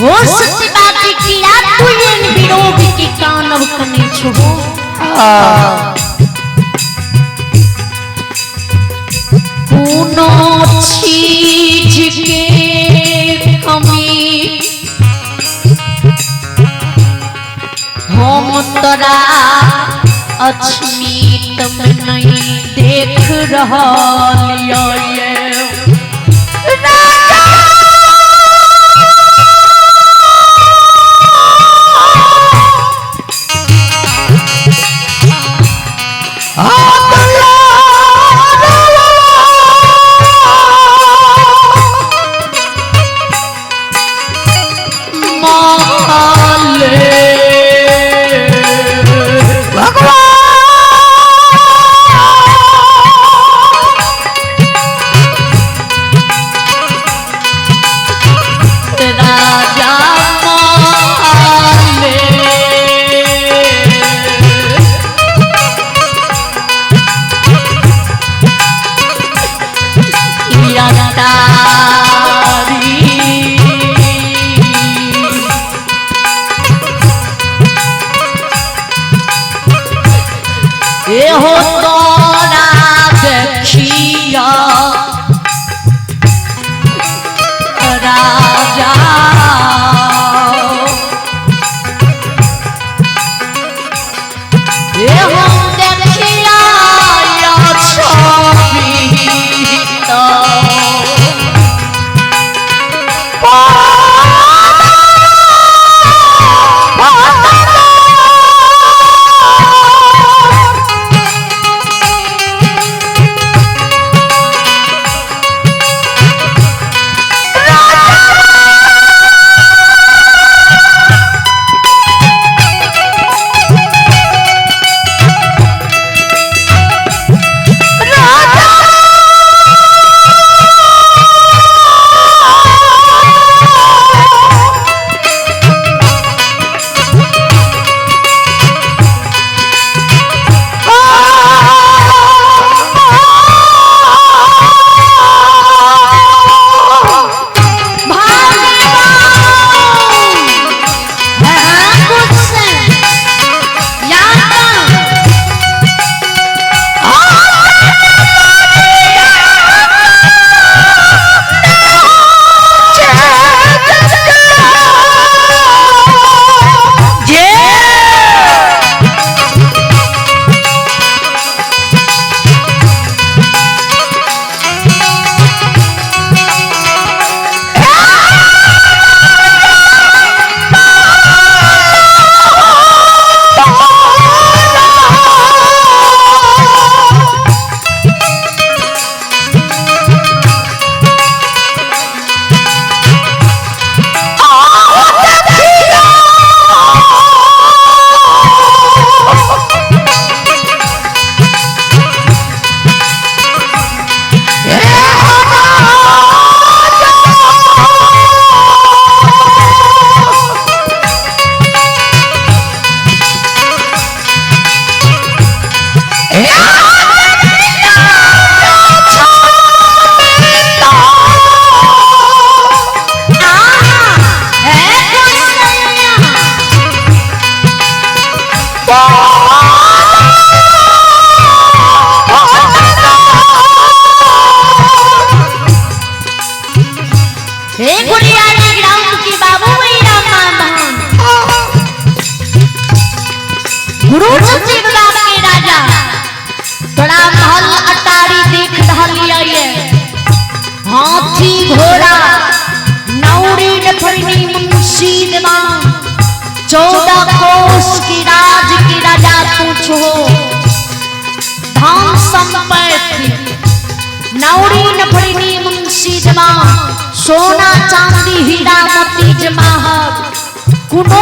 [SPEAKER 1] हो सत्यवादी किया तू एन विरोग के कानव कने छो। कोनो चीज के कमी हम तोरा अछमीत में नहीं देख रहल ये। राजा माले ए हो तोरा देखिया राजा ए हम देखिया या छवि तो हे गुड़ियारी ग्राम की बाबू राम बहन गुरु छुट्टी बाबा के राजा तोरा महल अटारी देख रहल ये हाथी घोड़ा नौरी नफरनी मुंशी दीवान 14 कोस की राज की राजा तू छो धान संपत्ति नौरी नफरनी मुंशी दीवान सोना चांदी हीरा मोती जमाहर कोनो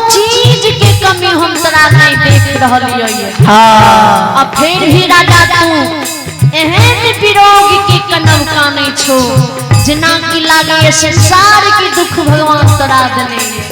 [SPEAKER 1] चीज के कमी हम तोरा नहीं देख रहल ये। आ फिर भी राजा तू एहन विरोग के कनव काने छो जेना कि लागे संसार के दुख भगवान तोरा देने ये।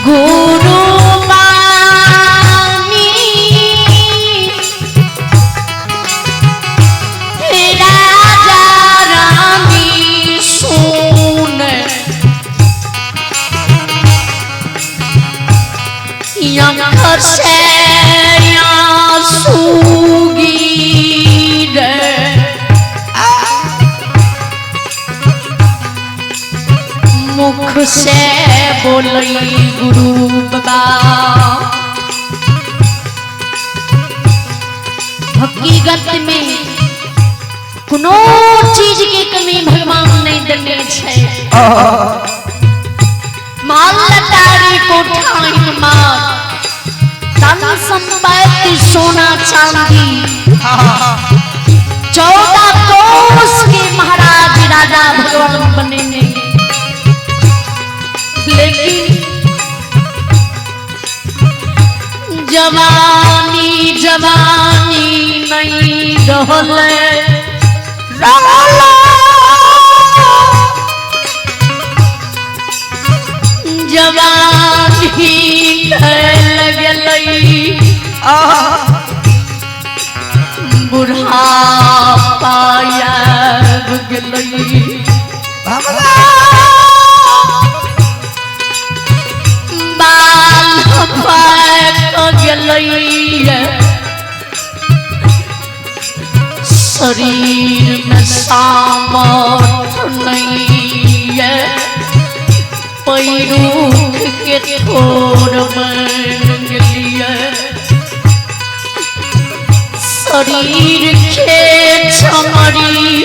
[SPEAKER 1] गुरु बानी राजा रानी सुन यंख से आंसू गिरे मुख से बोलई गुरु बाबा। हकीकत में कोनो चीज के कमी भगवान नहीं देने छे। माल लटारी कोठाइन मार धन संपत्ति सोना चांदी 14 कोस के महाराज राजा भगवान बने ने, लेकिन जवानी जवानी नहीं रहले जवानी फैल गेलई बुढ़ापा आबि गेलई बाल पाक गेलई शरीर में सामर्थ नहीं है पैरूख के थोर बन गेलिए शरीर के चमड़ी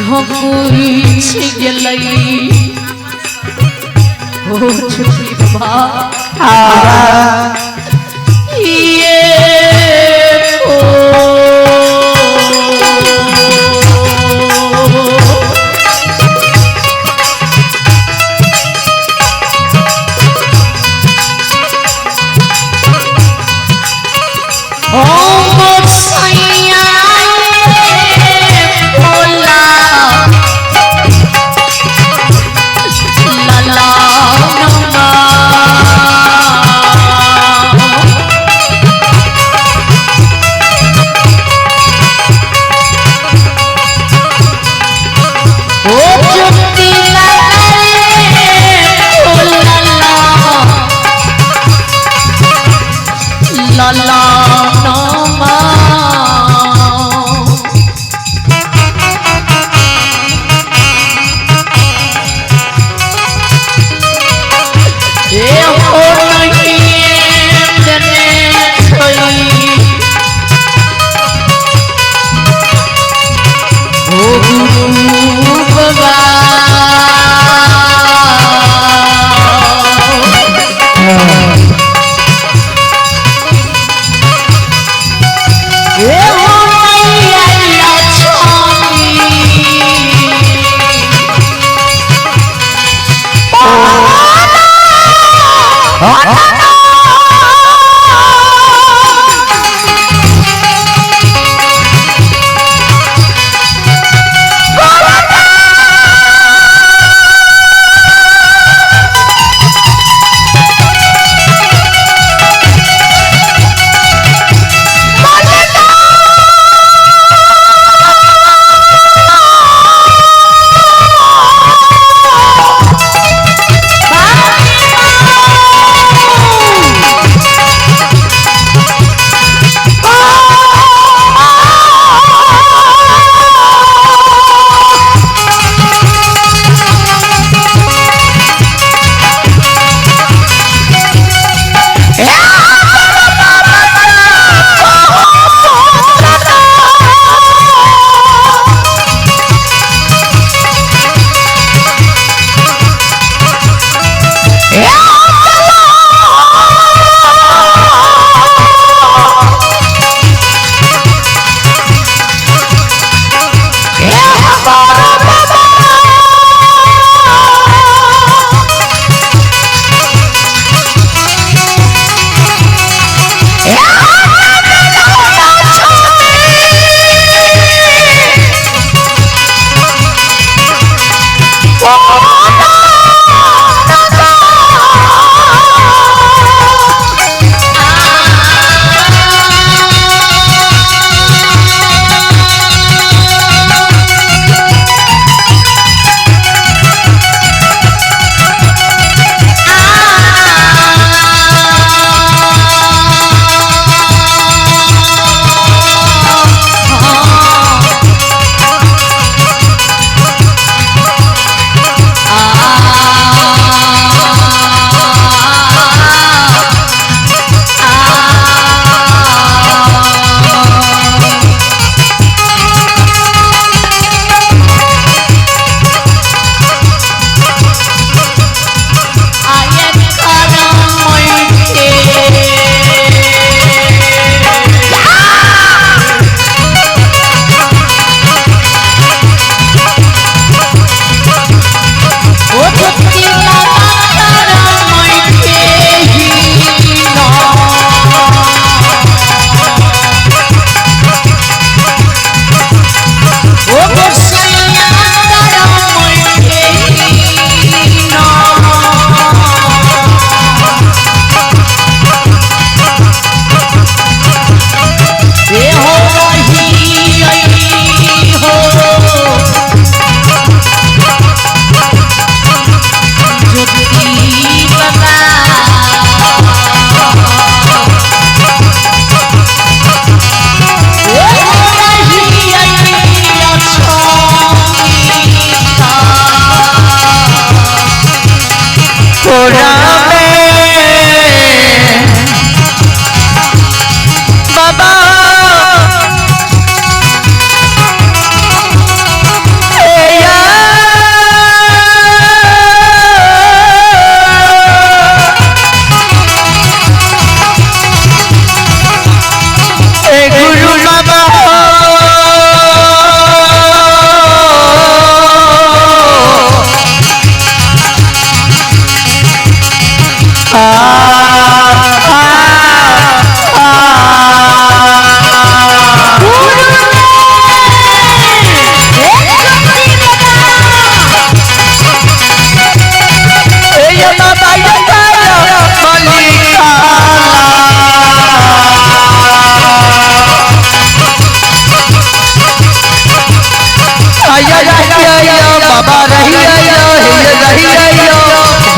[SPEAKER 1] घकुछ गेलई। हो छुट्टी बाबा ये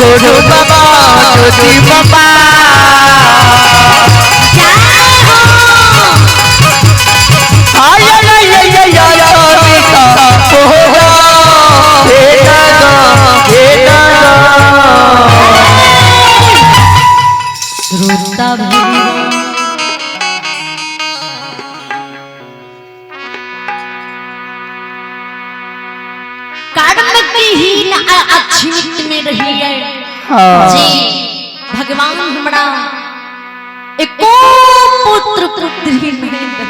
[SPEAKER 2] गुरु बाबा ज्योति बाबा।
[SPEAKER 1] जय हो।
[SPEAKER 2] आय आय आय आय आय अमिता पोरा हे दादा हे दादा।
[SPEAKER 1] श्रोता भी कर्म विहीन अछूत में रही है जी। भगवान हमरा एको पुत्र पुत्री नहीं देलकै।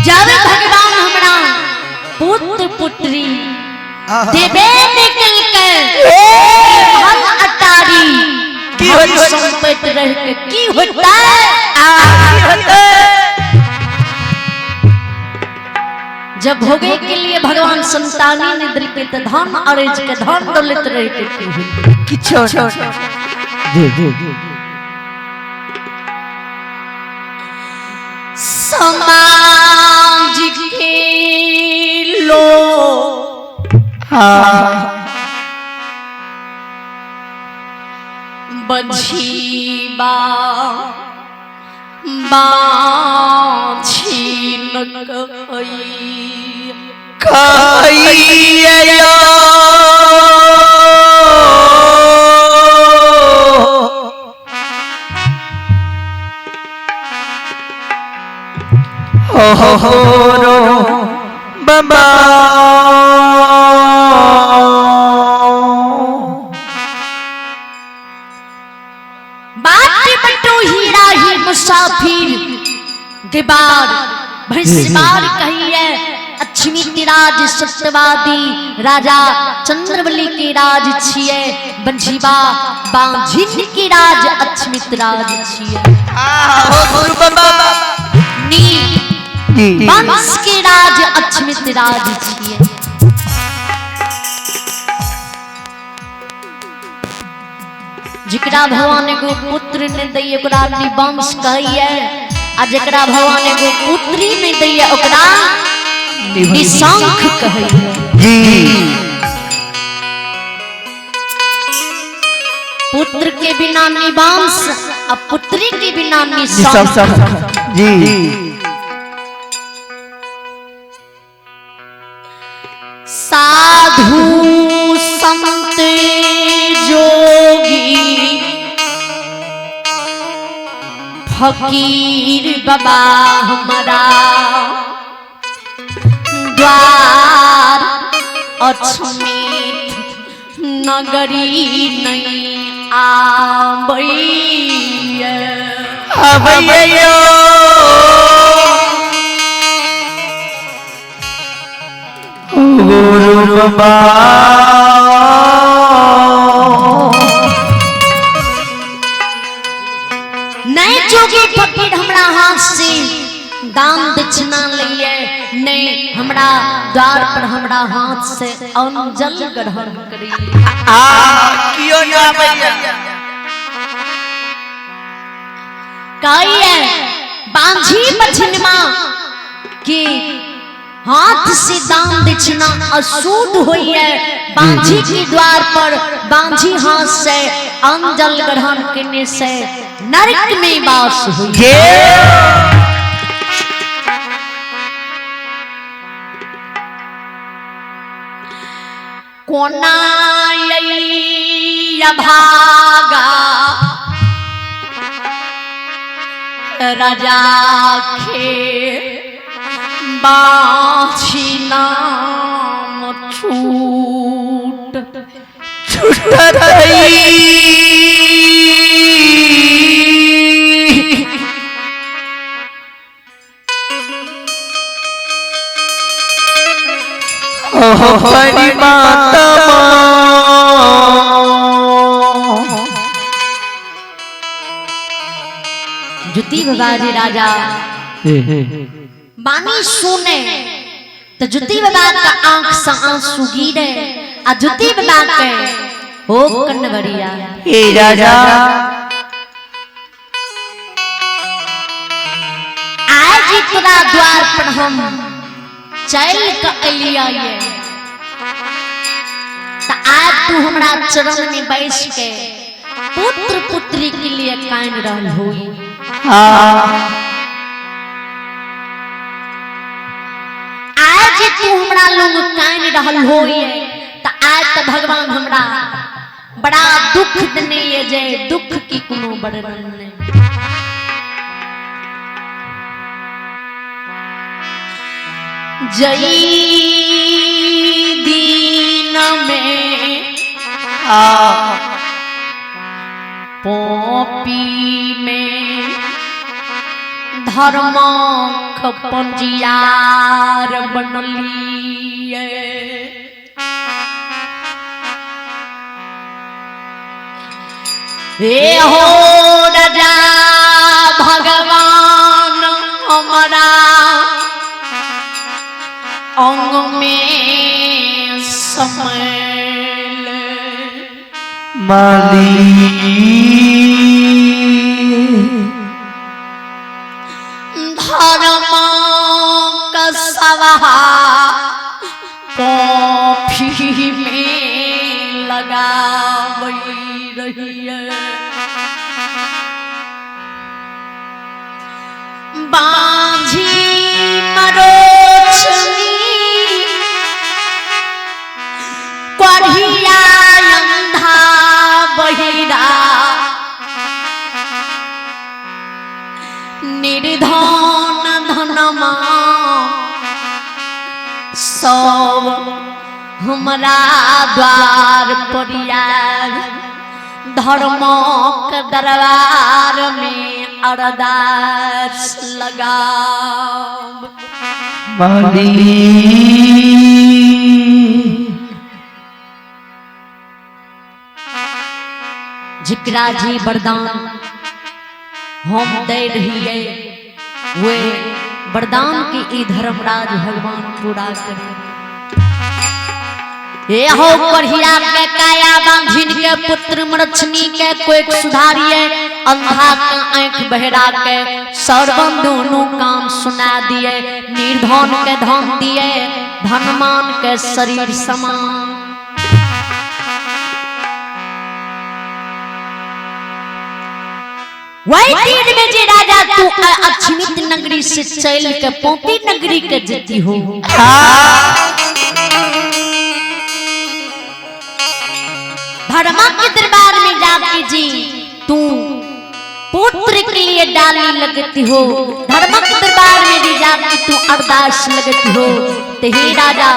[SPEAKER 1] जब भगवान हमरा पुत्र पुत्री देबे निकल के धन अटारी
[SPEAKER 2] की होई?
[SPEAKER 1] संपत्ति रह के की होता है? जब भोगे के लिए भगवान संतानी ने दिल के तो धन अरेज के धन दौलत रह के की होई?
[SPEAKER 2] किछो जी जी।
[SPEAKER 1] समाज के लोग बझीबा बाछीन कई
[SPEAKER 2] खाइया हो हो हो रो बाबा।
[SPEAKER 1] बाट बटो हीरा ही मुसाफिर दिबार भैंसबार कहिए अक्षमी तिराज सत्यवादी राजा चंद्रबली के राज छिए बंझीबा बांझिन के राज अक्षमित राज छिए।
[SPEAKER 2] हो गुरु बाबा
[SPEAKER 1] नी
[SPEAKER 2] जी
[SPEAKER 1] वंश के राज अक्षमित राज छिए। जिकरा भगवान एगो पुत्र ने दैये ओकरा निवंश कहिए आ जकरा भगवान एगो पुत्री ने दैये ओकरा निशंख कहिए।
[SPEAKER 2] जी
[SPEAKER 1] पुत्र के बिना निवंश आ पुत्री के बिना निशंख।
[SPEAKER 2] जी
[SPEAKER 1] साधु संत जोगी फकीर बाबा हमारा द्वार अछमित नगरी नहीं आबैया।
[SPEAKER 2] अबैयो गुरु बाबा।
[SPEAKER 1] नहीं जोगी फकीर हमरा हाथ से दान दक्षिणा लइए, नहीं हमरा द्वार पर हमरा हाथ से अन्न जल ग्रहण करिए।
[SPEAKER 2] आ कियो ना अबैया
[SPEAKER 1] कहिए बांझी मछनमा के हाथ से दान दक्षिणा अशुद्ध होइए। बांझी के द्वार पर बांझी हाथ से अन्न जल ग्रहण करने से नरक में वास हुई।
[SPEAKER 2] जे
[SPEAKER 1] कोना भागा राजा खे बाछी नाम छूट
[SPEAKER 2] छुटतई ओ परमात्मा।
[SPEAKER 1] ज्योति बाबाजी राजा बानी सुने तो जुती बाबा का आंख से आंसू गिरे आ जुती बाबा के हो कन्वरिया।
[SPEAKER 2] हे राजा,
[SPEAKER 1] आज तोरा द्वार पर हम चल के अलिया ये, तो आज तू हमरा चरण में बैस के पुत्र पुत्री के लिए कान रहल होई।
[SPEAKER 2] हाँ।
[SPEAKER 1] आज तू हमरा लोग कान रहल होई, तो आज तो भगवान हमरा बड़ा दुख देने ये जे दुख की कोनो वर्णन नहीं। जई दीन में पोपी में धर्म पंजियार बनलिए, हे हो राजा भगवान हमारा अंग में समैल
[SPEAKER 2] माली
[SPEAKER 1] धर्म का सवा कॉफी में लगावई रही है। बांझी मरोचनी कोढ़िया अंधा बहिरा निर्धन धनमा सब हमरा द्वार पर आयल, धर्मक दरबार में अरदास लगाब।
[SPEAKER 2] माली
[SPEAKER 1] जिकरा जी वरदान हम दे रहिए वे वरदान की ई धर्मराज भगवान पूरा करे। ये हो कोढ़िया के काया बांझिन के पुत्र मरछनी के कोई सुधारिए, अंधा के आंख बहरा के सरवन दोनों काम सुना दिए, निर्धन के धन दिए, धनमान के शरीर समान। वही दिन में जे राजा तू अक्षमित नगरी से चल के पोपी नगरी के जती हो, धर्मा के दरबार में जाके जी तू पुत्र के लिए डाली लगती हो, धर्मा के दरबार में भी जाके तू अरदास लगती हो, तो हे राजा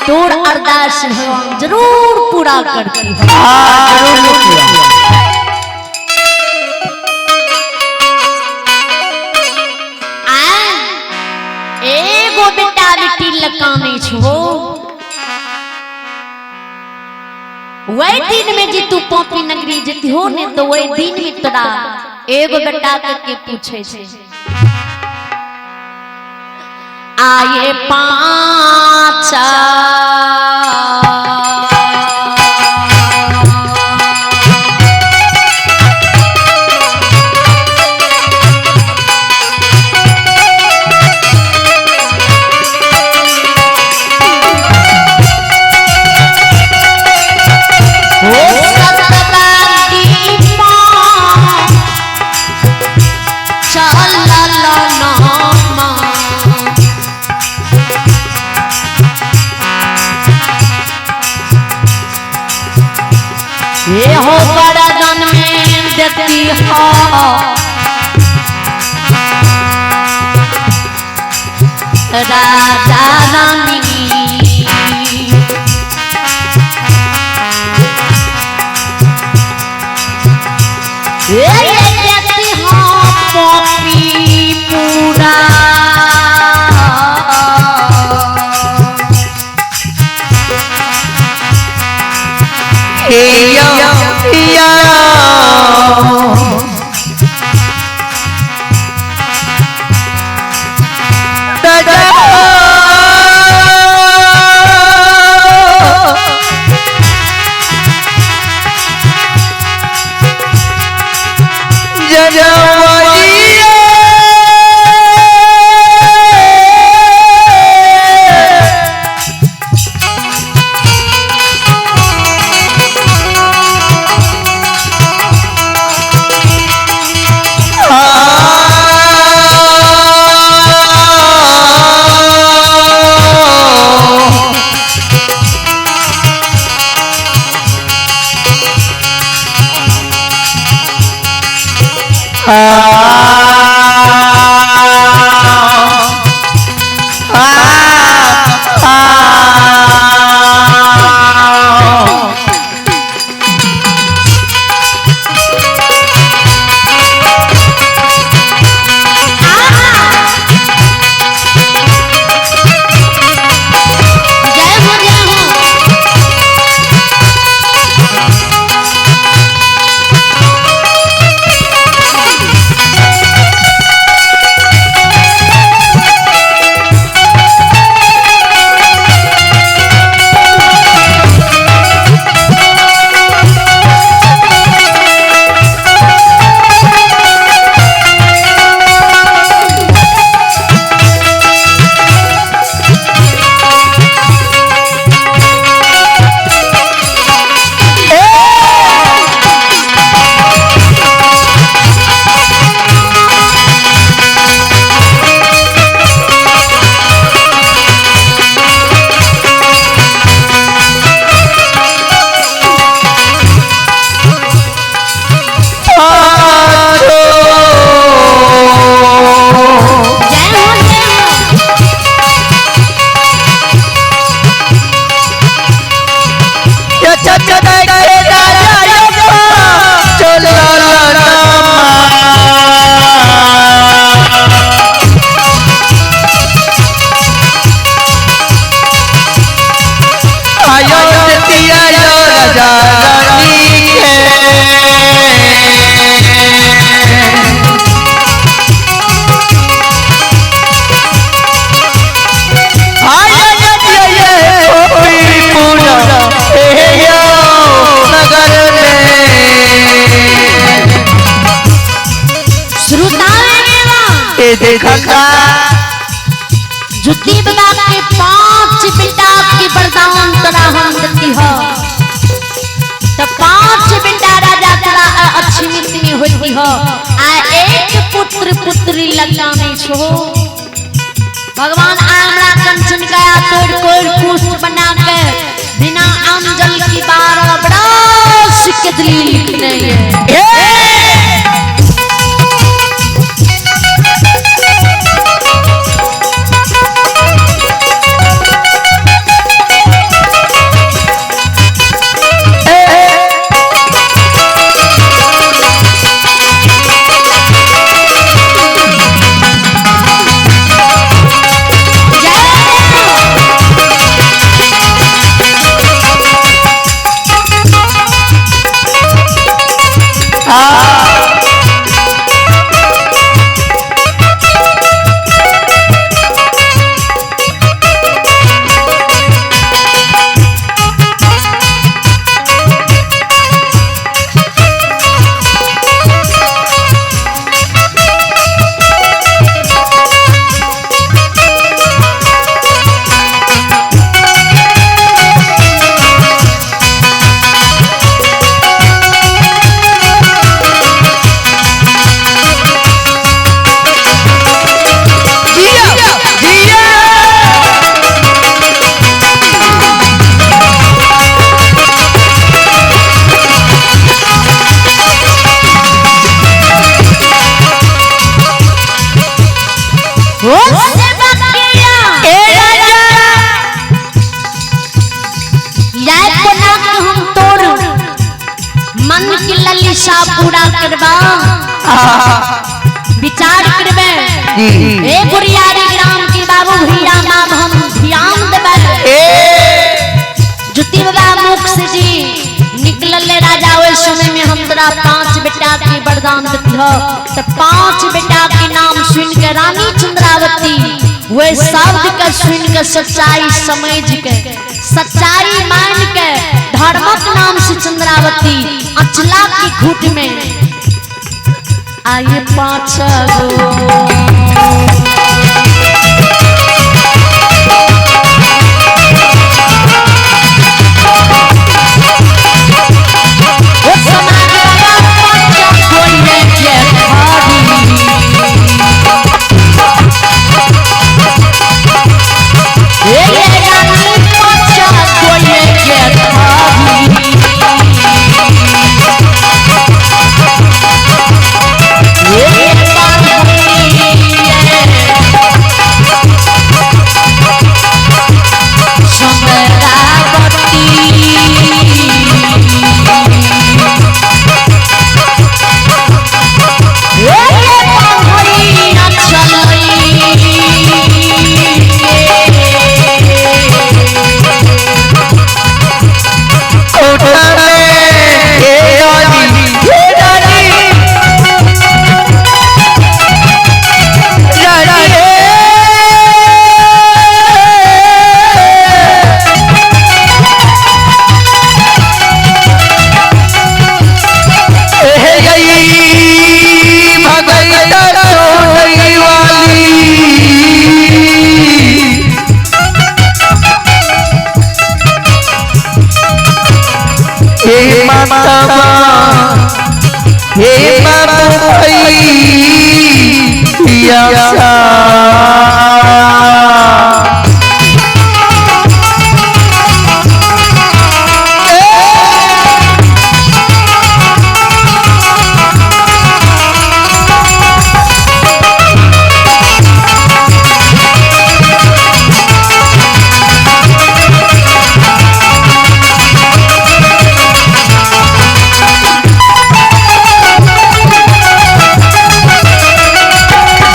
[SPEAKER 1] तोर अरदास भगवान जरूर पूरा करती हो। एगो बेटा बेटी लकाने छो, वही दिन में जी तू पोपी नगरी जती हो ने तो वही दिन में तोरा एगो बेटा के पूछे छे आए पांचा ये हो वरदान में देती हो राजा रानी, ये देती हो पॉपी पूरा
[SPEAKER 2] या के देखल
[SPEAKER 1] जुती बाबा के 5 बेटा के वरदान तोरा हम देती हो। तो 5 बेटा राजा तोरा अच्छी मितनी होती हो आ एक पुत्र पुत्री लगा नहीं छो। भगवान आमरा कंचन गया तोड़ कोई कुश बना के बिना आम जल की 12 बरस के दलील लिखने है। मन की ललिसा पूरा करबा विचार करबे ए गुरियारी ग्राम के बाबू भैया मां हम ध्यान देबे। जुती बाबा मुख से जी निकलल राजा ओइ समय में हम तोरा 5 बेटा के वरदान देती हो। तो 5 बेटा के नाम सुन के रानी चंद्रावती वे शब्द के सुन के सच्चाई समझ के सच्चाई मान के धर्मक नाम से चंद्रावती अचला की घुट में आये 5 गो।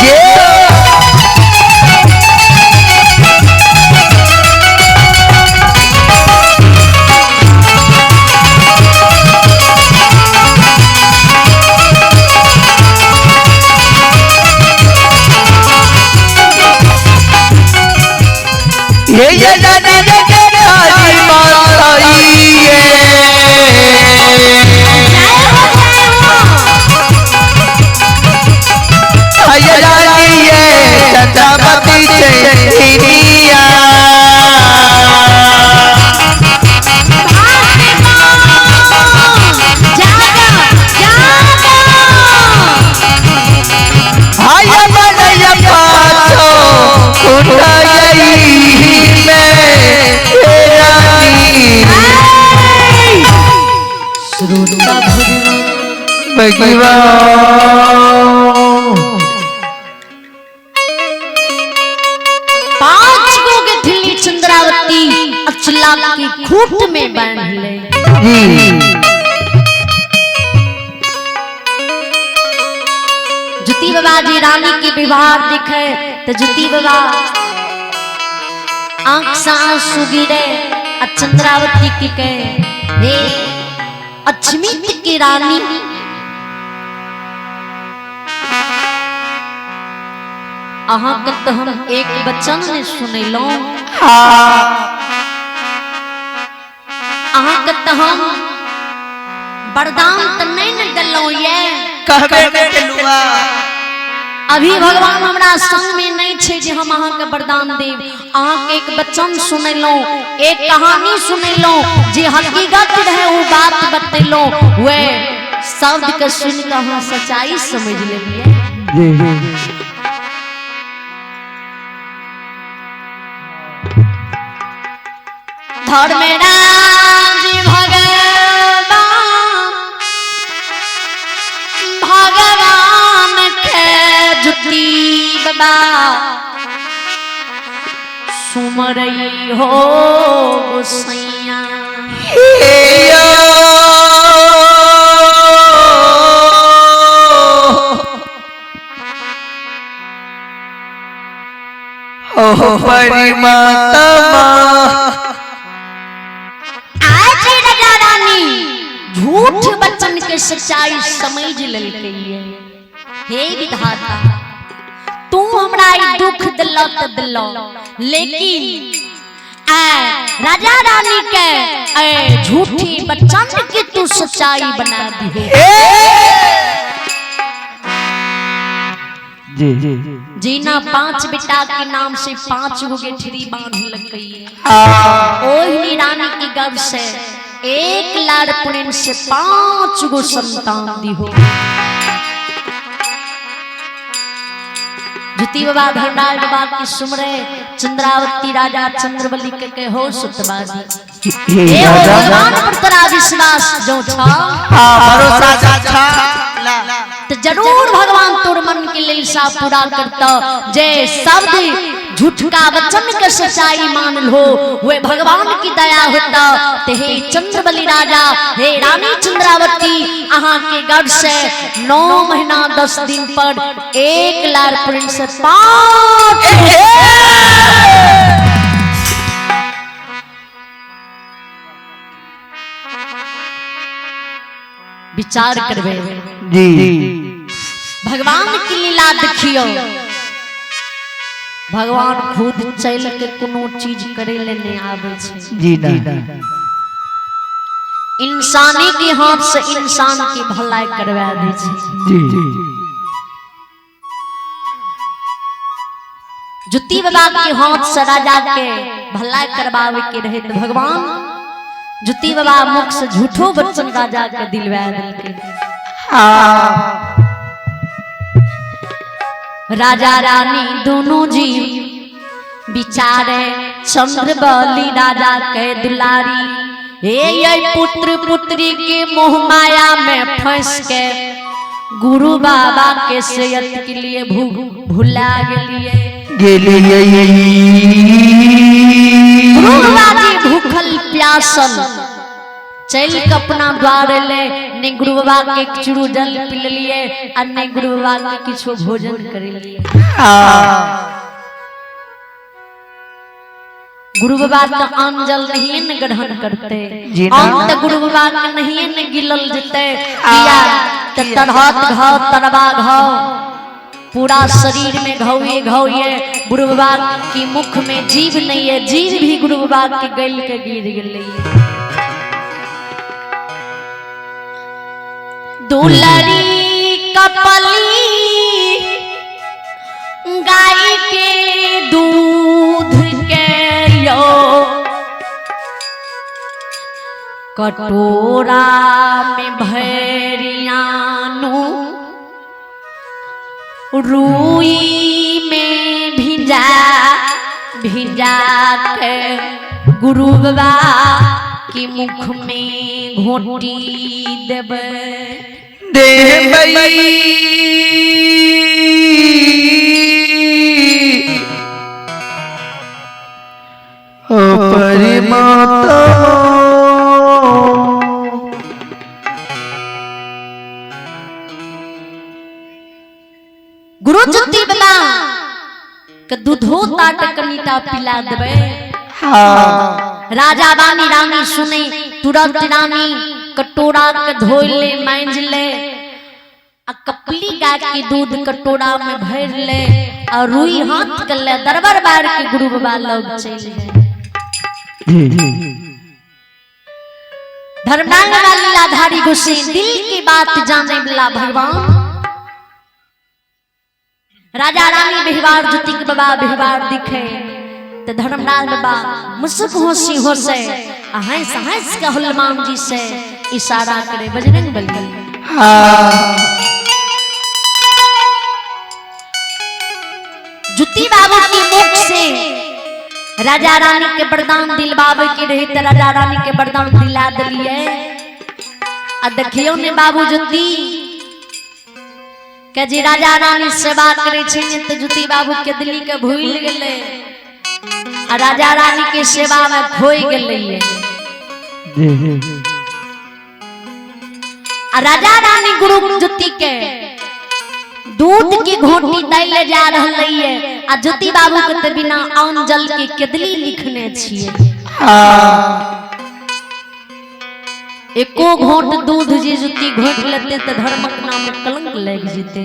[SPEAKER 2] Yeah! भगवान।
[SPEAKER 1] 5 गो गेठली चंद्रावती अचला की खूट में बांध ले।
[SPEAKER 2] जी।
[SPEAKER 1] जुती बाबा जी रानी के व्यवहार दिखे तो जुती बाबा आंख से आंसू गिरे आ चंद्रावती की कहे, हे अछमित की रानी, अहाँ के तो हम एक वचन ने सुनेलहुँ, अहाँ के तो हम वरदान तो नहीं ने देलहुँ ये।
[SPEAKER 2] कहबे केलुआ।
[SPEAKER 1] अभी भगवान हमरा संग में नहीं छे जे हम अहाँ के वरदान देब। अहाँ के एक वचन सुनेलहुँ, एक कहानी सुनेलहुँ, जे हकीकत रहे वो बात बतेलहुँ, वे शब्द के सुन के अहाँ सच्चाई समझ लेलिए।
[SPEAKER 2] जी।
[SPEAKER 1] धर्मराज भगवान भगवान के जुती बाबा सुमरई हो गोसैया।
[SPEAKER 2] ओ परमात्मा।
[SPEAKER 1] आज राजा रानी झूठ वचन के सच्चाई समझ लेलकै। हे विधाता, तू हमरा ई दुख दिल त दिल, लेकिन ऐ राजा रानी के ऐ झूठी वचन की तू सच्चाई बना दी।
[SPEAKER 2] जी जी।
[SPEAKER 1] जीना 5 बेटा के नाम से 5 गो गेठरी बांध लकई। ओही रानी की गर्भ से एक लाड़ पुणेन से 5 गो संतान दी हो। जुती बाबा धर्मराज बाबा की सुमरे चंद्रावती राजा चंद्रबली के के हो सुतबाजी।
[SPEAKER 2] हे
[SPEAKER 1] ए हो
[SPEAKER 2] राजा,
[SPEAKER 1] भगवान पर तोरा विश्वास जो छा
[SPEAKER 2] भरोसा छा
[SPEAKER 1] तो जरूर भगवान तोर मन के लिलसा पूरा करता। जे शब्द झूठ का वचन के सच्चाई मान लो वे भगवान की दया होता। ते हे चंद्रबली राजा, हे रानी चंद्रावती, अहाँ के गर्भ से 9 महीना 10 दिन पर एक लाल प्रिंस से 5 विचार करबे।
[SPEAKER 2] जी।
[SPEAKER 1] भगवान की लीला देखियो, भगवान खुद चल के कोनो चीज करे ले नहीं आवे छे।
[SPEAKER 2] जी ना।
[SPEAKER 1] इंसानी के हाथ से इंसान की भलाई करवा दे छे।
[SPEAKER 2] जी।
[SPEAKER 1] जुती बाबा के हाथ से राजा के भलाई करवावे के रहे तो भगवान जुती बाबा मुख से झूठो वचन राजा के दिलवा देलके। राजा रानी दोनों जी बिचारे चंद्रबली राजा के दुलारी, हे ये पुत्र पुत्री के मोह माया में फंस के गुरु बाबा के सेहत के लिए भुला गेलिए। गुरु बाबा जी भूखल प्यासल चल के अपना द्वार ले, ने गुरु बाबा के चूरू जल पी लिए आ ने गुरु बाबा के किछो भोजन कर लिए। गुरु बाबा तो अन्न जल नहीं न ग्रहण करते, अन्न तो गुरु बाबा के नहीं न गिलल जते। किया तो तरहत घाव तरबा घाव पूरा शरीर में घाव ये गुरु बाबा की मुख में जीव नहीं है, जीव भी गुरु बाबा के गल के गिर गेलै। दुलरी कपली गाय के दूध के यो कटोरा में भरियानु रुई में भिजा भिजा के गुरु बाबा की मुख में घोटी देबै।
[SPEAKER 2] देबै ओ परमात्मा
[SPEAKER 1] गुरु ज्योति बला के दूधो ताट कनिटा पिला देबै।
[SPEAKER 2] हाँ।
[SPEAKER 1] राजा रानी रानी सुने तुरंत रानी कटोरा के धोइ ले मांज ले आ कपली गाय के दूध कटोरा में भर ले और रुई हाथ कर ले दरबार बार के गुरु बाबा लोग चल गए। धर्मनांग लीलाधारी गोसाई दिल की बात जाने वाला भगवान। राजा रानी व्यवहार ज्योति के बाबा व्यवहार दिखे तो धर्मराज बाबा मुस्क होसी होसे हंस हंस के हनुमान जी से इशारा करे बजरंग बली।
[SPEAKER 2] हाँ।
[SPEAKER 1] ज्योति बाबू के मुख से राजा रानी के वरदान दिलवावे के रहे तो राजा रानी के वरदान दिला दिलिए। आ देखियो ने बाबू ज्योति के जी राजा रानी सेवा करे छै तो ज्योति बाबू के दिल्ली के भूल गेले आ राजा रानी के सेवा में खोई गेले। आ राजा रानी गुरु ज्योति के दूध की घोटी दैले जा रहलै है आ ज्योति बाबू के त बिना आन जल के केदली लिखने छिए।
[SPEAKER 2] हाँ।
[SPEAKER 1] एको घोट दूध जे ज्योति घोट लेते त धर्मक नाम में कलंक लग जेते।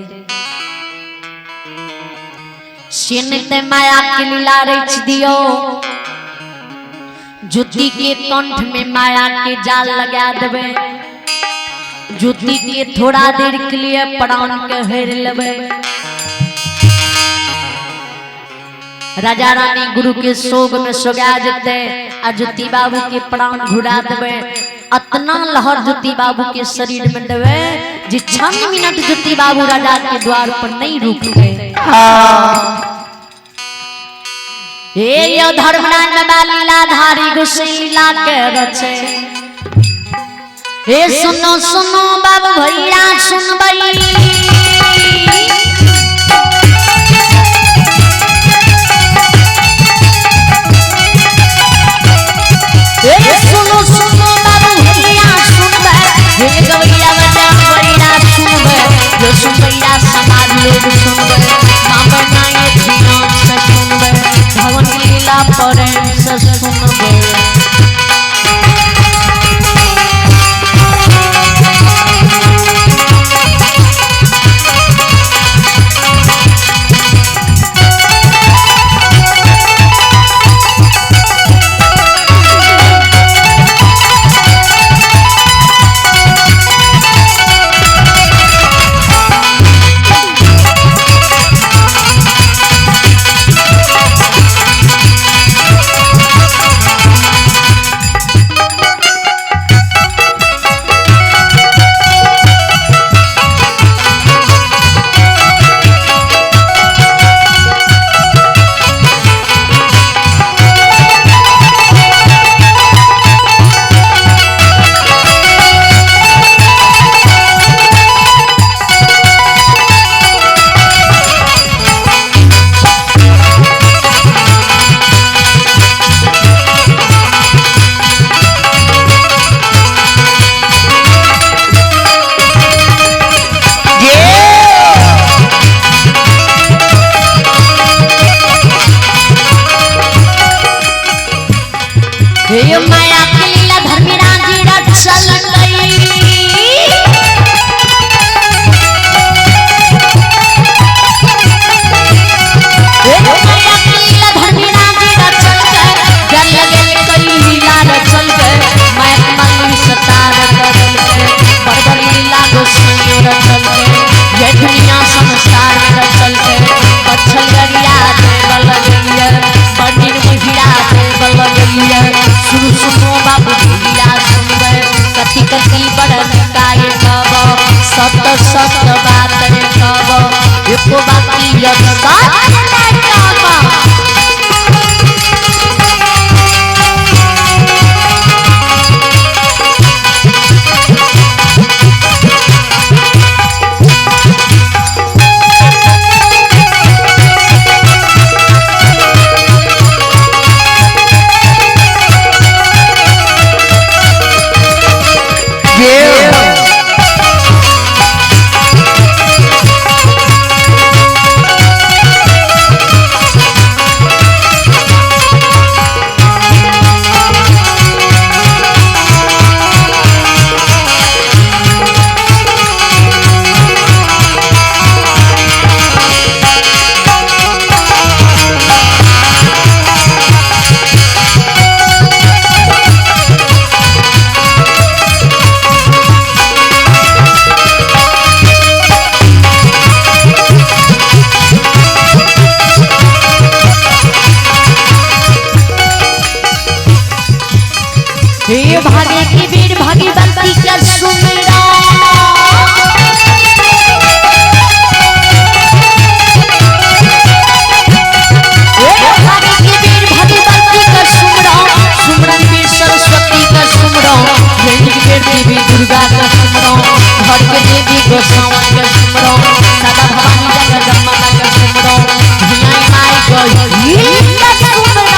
[SPEAKER 1] से नहीं ते माया के लीला रच दियो ज्योति के कंठ में माया के जाल लगा देवे ज्योति के थोड़ा देर के लिए प्राण के हेर लेवे। राजा रानी गुरु के शोक में सोगा जते आ ज्योति बाबू के प्राण घुरा देवे। अतना लहर ज्योति बाबू के शरीर में देवे जे क्षण मिनट ज्योति बाबू राजा के द्वार पर नहीं रुकते। हे यो धर्मनाथ बाबा लीलाधारी गोसाई लीला के रचे। हे सुनो सुनो बाबू भैया सुनबई हे सुनो सुनो बाबू भैया सुनबै हे गवैया बजा भैया सुनबै जो सुनैया समाज लोग सुनबै बाबा नाये ध्यान से सुनबै भवन लीला प्रेम से सुनबै। हे माया के लीला धर्मीराज रचल गई हे माया के लीला धर्मीराज रचल गई गल गल कई लीला रचल गई माया के माली सतार करल गई बड़ लीला गोसाई रचल गई ये दुनिया संसार रचल गई बछल गरिया देवल गई बनिर महिला देवल गई सुनु सुनो बाबू भैया सुनबै कति कति बड़न काय कब सत सत बात रे कब एको बाती सत नै कब। हे भागे की वीर भगवती का सुमरा। भागे की वीर भगवती का सुमरा, सुमरन वीर सरस्वती का सुमरा, वीर देवी दुर्गा का सुमरा, घर के देवी गोसावन का सुमरा, सदा भवानी जगदम्बा का सुमरा, भैया माई का सुमरा।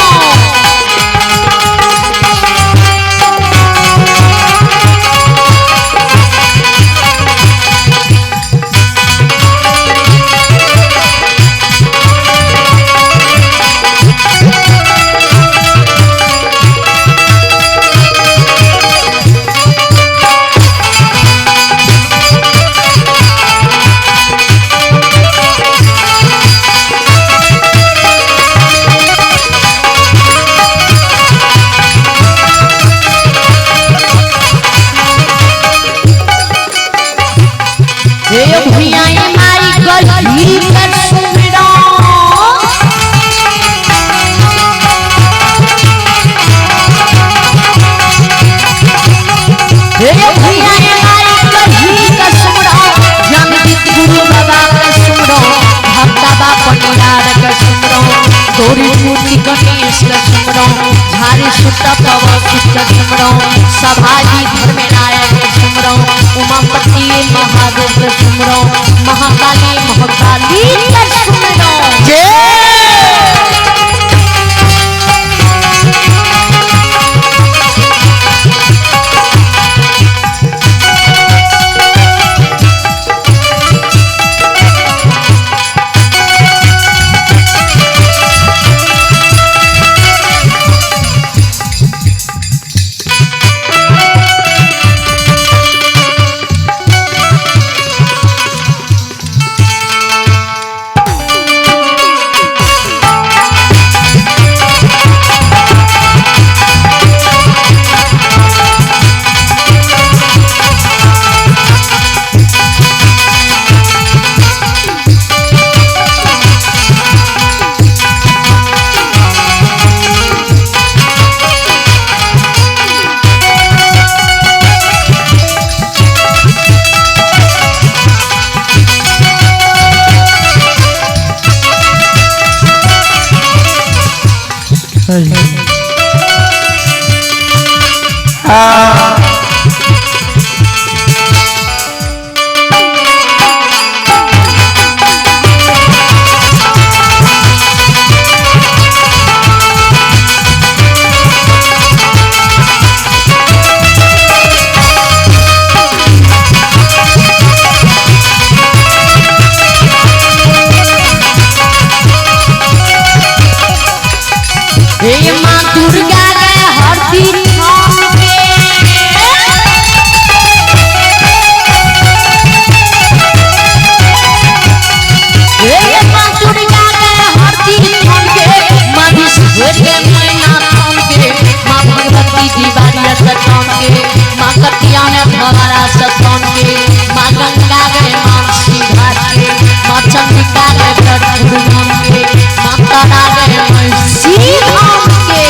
[SPEAKER 1] गणेश का सुमरो, झारी सुत पवन सुत सुमरो, सभाजी धर्म नारायण का सुमरो, उमापति महादेव का सुमरो, महाकाली महाकाली का सुमरो। हे माँ दुर्गा रे हरदी थाम के, हे माँ दुर्गा रे हरदी थाम के, माँ विश्व के मैना थाम के, माँ भगवती दीवारिया सताम के, माँ कतिया ने भवारा सताम के, माँ गंगा रे मानसी घाट के, माँ चंडिका रे प्रभु के, माँ तारा रे महिषी धाम के।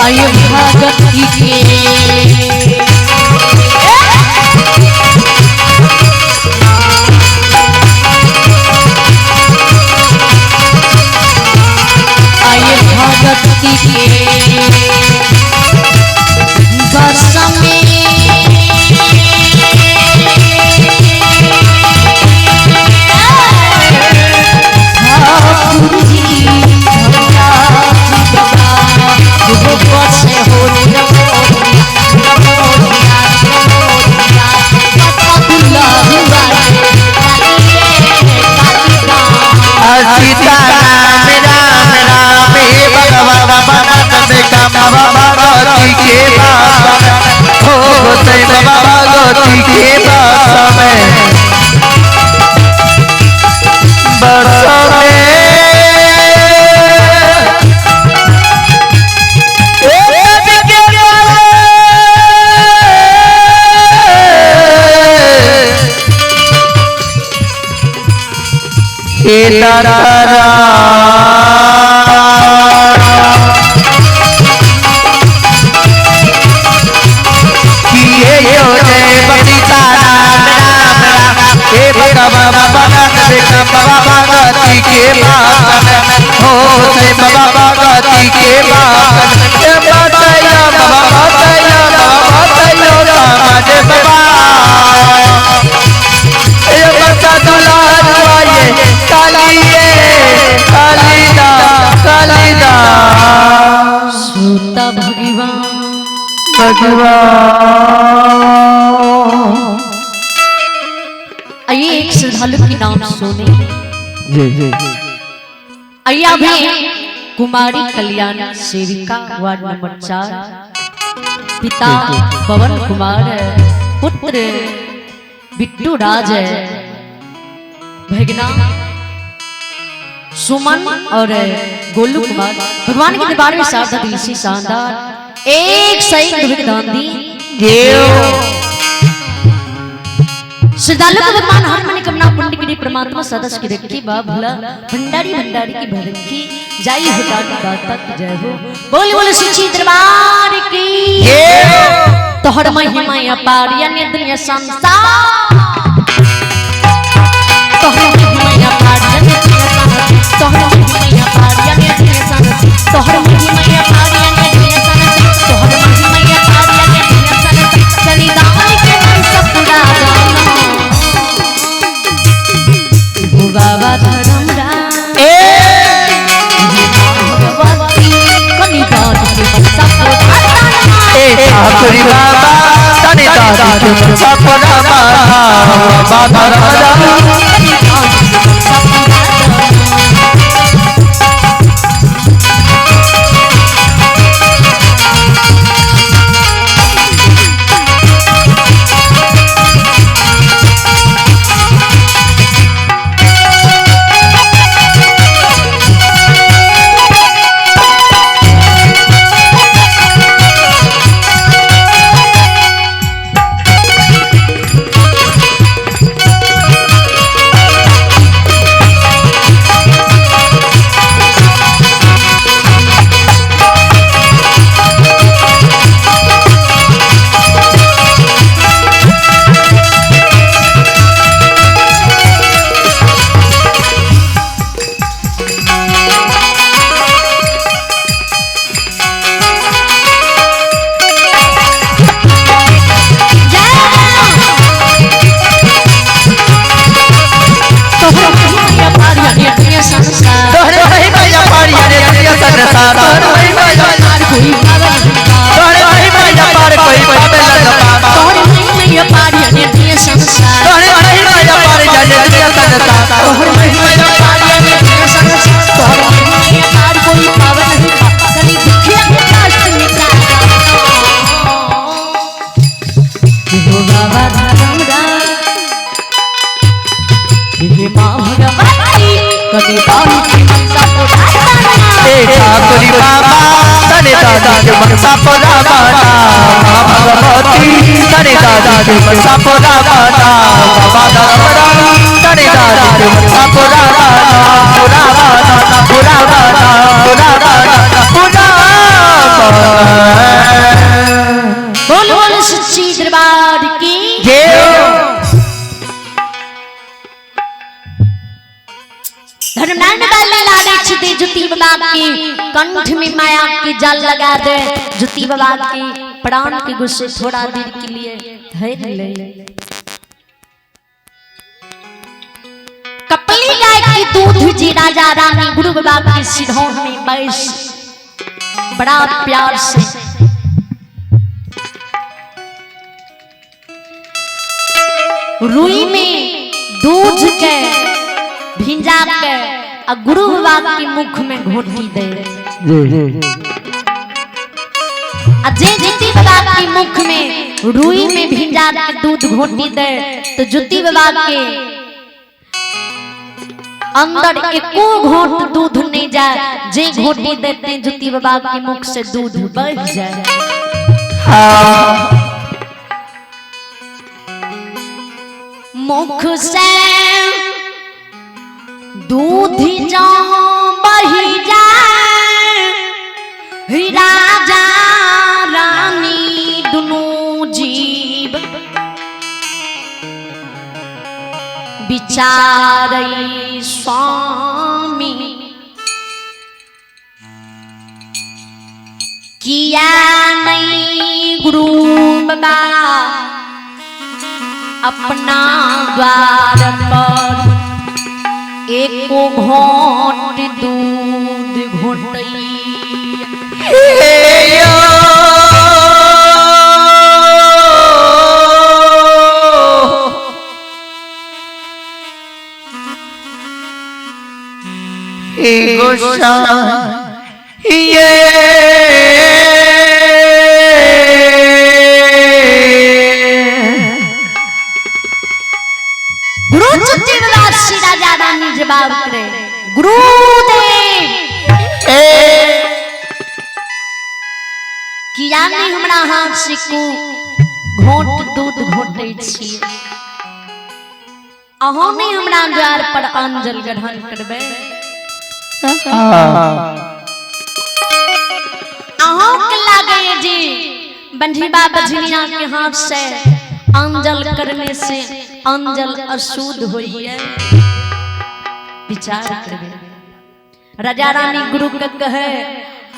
[SPEAKER 1] आय भगती के। आय भगती के बस में ठाकुर जी धर्मराज बाबा वो बस हो निरमोहिया निरमोहिया निरमोहिया पता दुल्ला हुआ
[SPEAKER 2] सीता राम राम राम हे भगवान भगत बाबा भगवती के बाबा हो गोसाई बाबा भगवती के बाबा में बस में हे दादा किए यो जय बसीता राम राम राम हे भगवान भगत बाबा भगवती के बाबा हो से बाबा भगवती के बाबा हे बतैया बाबा बतैया बाबा बतैया समाज बाबा ये बता दुलार वाये कालिए कालिदा कालिदा
[SPEAKER 1] सूता भगवान
[SPEAKER 2] भगवान।
[SPEAKER 1] आइए एक श्रद्धालु की नाम सुने।
[SPEAKER 2] जी जी।
[SPEAKER 1] आइए अभी कुमारी कल्याण सेविका वार्ड नंबर 4, पिता पवन कुमार है, पुत्र बिट्टू राज है, भगना सुमन और गोलू कुमार। भगवान के दरबार में शारदा दिल से शानदार एक सही दान दी। श्रद्धालु को भगवान हर मनोकामना पुण्य के लिए परमात्मा सदस्य की रखी बा भला भंडारी भंडारी की भरखी जाई हो दाता की जय हो। बोले बोले सच्ची दरबार की तोहर महिमा अपार यानी दुनिया संसार तोहर महिमा अपार यानी दुनिया संसार तोहर महिमा अपार यानी दुनिया संसार तोहर महिमा अपार यानी दुनिया संसार तोहर महिमा अपार यानी दुनिया संसार चली दान के मन सब पूरा जाना ओ बाबा धर्म राम भगवती कनी दान के मन सब पूरा जाना।
[SPEAKER 2] ए ठाकुरी बाबा तने दादा के सपना बाबा धर्म राम
[SPEAKER 1] कनी दान के मन सब पूरा जाना।
[SPEAKER 2] तोहरे महिमा अपार यानी दुनिया संसार तोहरे महिमा तोहरे महिमा अपार कोई पावे न पावा तोहरे महिमा अपार यानी दुनिया संसार तोहरे महिमा अपार ए ठाकुरी बाबा तने दादा के मन सपना बाटा भगवती तने दादा के मन सपना बाटा बाबा धर्म राम तने दादा के मन सपना बाटा पूरा बाटा पूरा बाटा पूरा बाटा पूरा बाटा।
[SPEAKER 1] धर्मनारायण वाले लाड़े छिदे ज्योति बाबा की कंठ में माया की जाल लगा दे। ज्योति बाबा की प्राण के गुस्से थोड़ा देर के लिए धैर्य ले। कपली गाय की दूध जी राजा रानी गुरु बाबा के सिरहों में बैस बड़ा प्यार से रुई में दूध के भिंजा के आ गुरु बाबा के मुख में घोटी दे। आ जे ज्योति बाबा के मुख में रुई में भिंजा के दूध घोटी दे तो ज्योति बाबा के अंदर एको घोट दूध नहीं जाए। जे घोटी देते ज्योति बाबा के मुख से दूध बह जाए। मुख से दूध जो बही जाए राजा रानी दुनू जीव विचारई स्वामी किया नहीं गुरु बाबा अपना द्वार पर एको घोट दूध घोटई।
[SPEAKER 2] ये
[SPEAKER 1] गुरु चुच्ची राजा रानी जवाब करे गुरुदेव किया नहीं हमरा हाथ से को घोट दूध घोटै छी, अहाँ नहीं हमरा द्वार पर अंजल ग्रहण करबै। अहाँ के लागे जी बंझिबा बझनिया के हाथ से अंजल करने से अंजल अशुद्ध होइए। विचार करबै। राजा रानी गुरु के कहे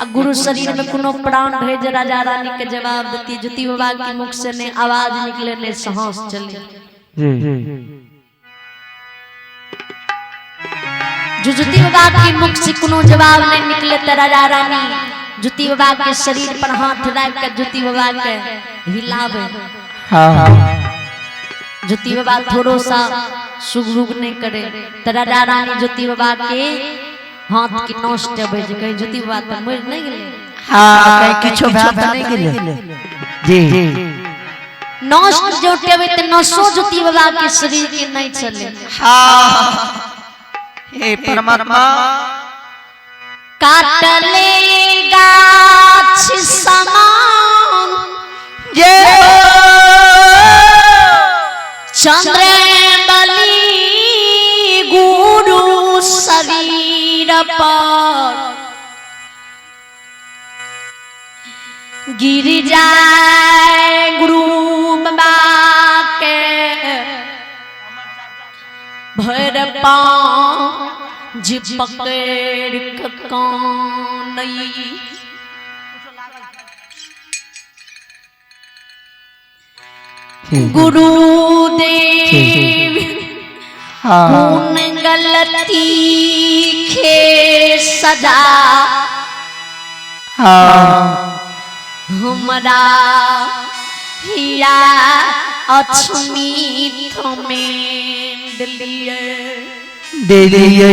[SPEAKER 1] आ गुरु शरीर में कोनो प्राण रहे जे राजा रानी के जवाब देती। ज्योति बाबा के मुख से ने आवाज निकले ने सांस चले। जो ज्योति बाबा के मुख से कोनो जवाब नहीं निकले तो राजा रानी ज्योति बाबा के शरीर पर हाथ रख के ज्योति बाबा के हिलावे। ज्योति बाबा थोड़ो सा सुगबुग नहीं करे तो राजा रानी ज्योति बाबा के हाथ की नोच टेबे जे कहीं ज्योति बाबा तो मर नहीं गेले।
[SPEAKER 2] हाँ, कहीं किछो भा त नहीं गेले जी।
[SPEAKER 1] नोच जो टेबे तो नसो ज्योति बाबा के शरीर के नहीं चले।
[SPEAKER 2] हाँ, हे परमात्मा
[SPEAKER 1] काटले गाछ समान
[SPEAKER 2] जय
[SPEAKER 1] चंद्र बलि गुरु शरीर पर गिर जाए गुरु बाबा के भर पाँव जी पकड़ के कानई। गुरुदेव कौन गलती खे सजा हमरा हिया अछमीत में दिलिए
[SPEAKER 2] दिलिए।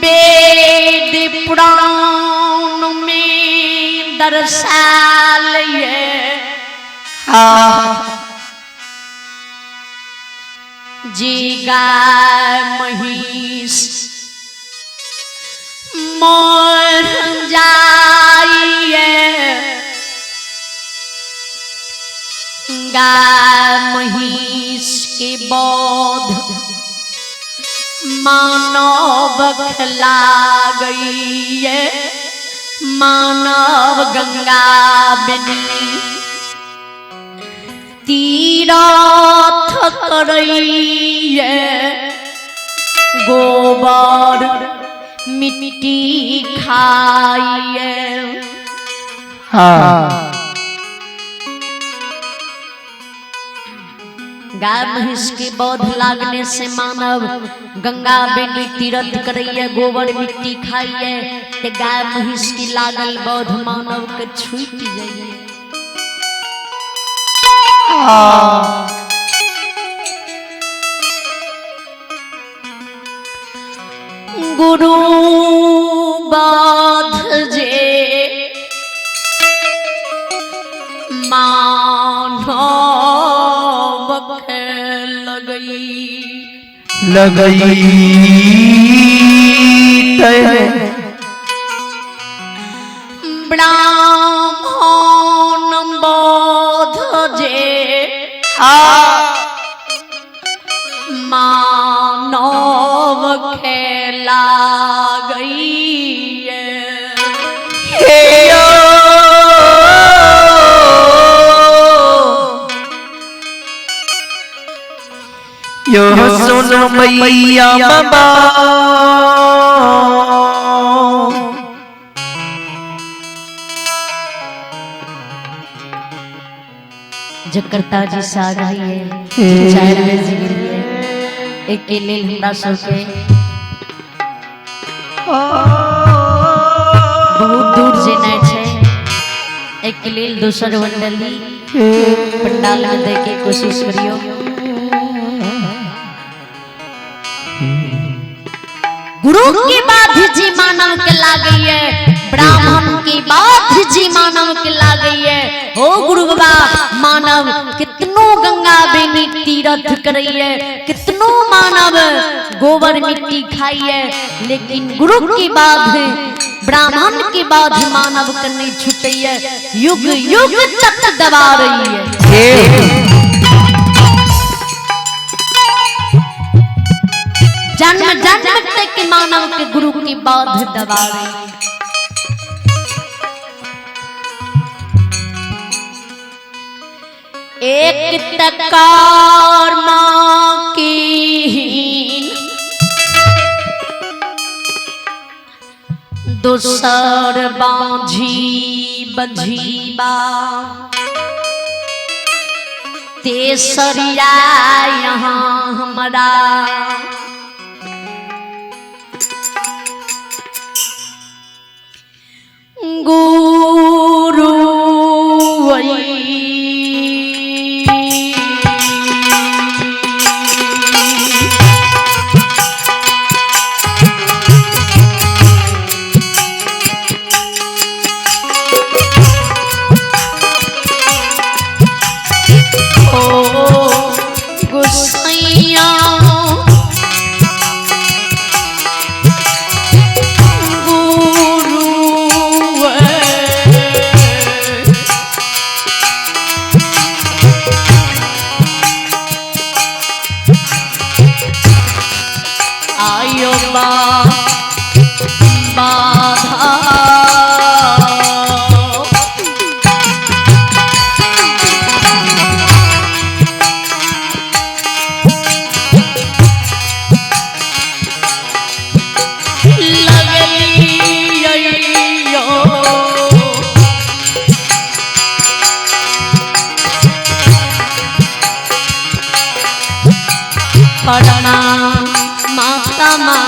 [SPEAKER 1] वेद पुराण में दर्शाल ये जी गाय महिष मर जाइए गाय महिष के बोध मानव खला गई है मानव गंगा बिनी तीरथ करैये गोबर मिट्टी खाइए।
[SPEAKER 2] हाँ।
[SPEAKER 1] गाय महिष के बोध लागने से मानव गंगा बेनी तीरथ करैये गोबर मिट्टी खाइए ते गाय महिष की लागल बोध मानव के छूट जाइए। गुरु बाध जे मानव के लगई
[SPEAKER 2] लगई
[SPEAKER 1] ब्राह्मण बोध जे मानव के लागई।
[SPEAKER 2] यो सुन मैया बाबा
[SPEAKER 1] जकरता जी से आ रही है 4 बजे गेलिए एक के लेल हमरा सबके बहुत दूर जेनाइ छै। एक के लेल दोसर मंडली पंडाल में दे के कोशिश करियो। गुरु की बात जी मानव के लागई है, ब्राह्मण की बात जी मानव के लागई है। हो गुरु बाबा मानव कितनो गंगा बेनी तीर्थ करैये, कितनो मानव गोबर मिट्टी खाइए, लेकिन गुरु की बात ब्राह्मण की बात मानव के नहीं छूटैये, युग युग तक दबा रही है। जन्म जन्म तक मानव के गुरु की बात दबा रही है। एक तकार माँ की दोसर बांझी बंझीबा तेसरिया यहाँ हमारा गुरु ओ गुसैया गुरु आयो बा बाधा माता माँ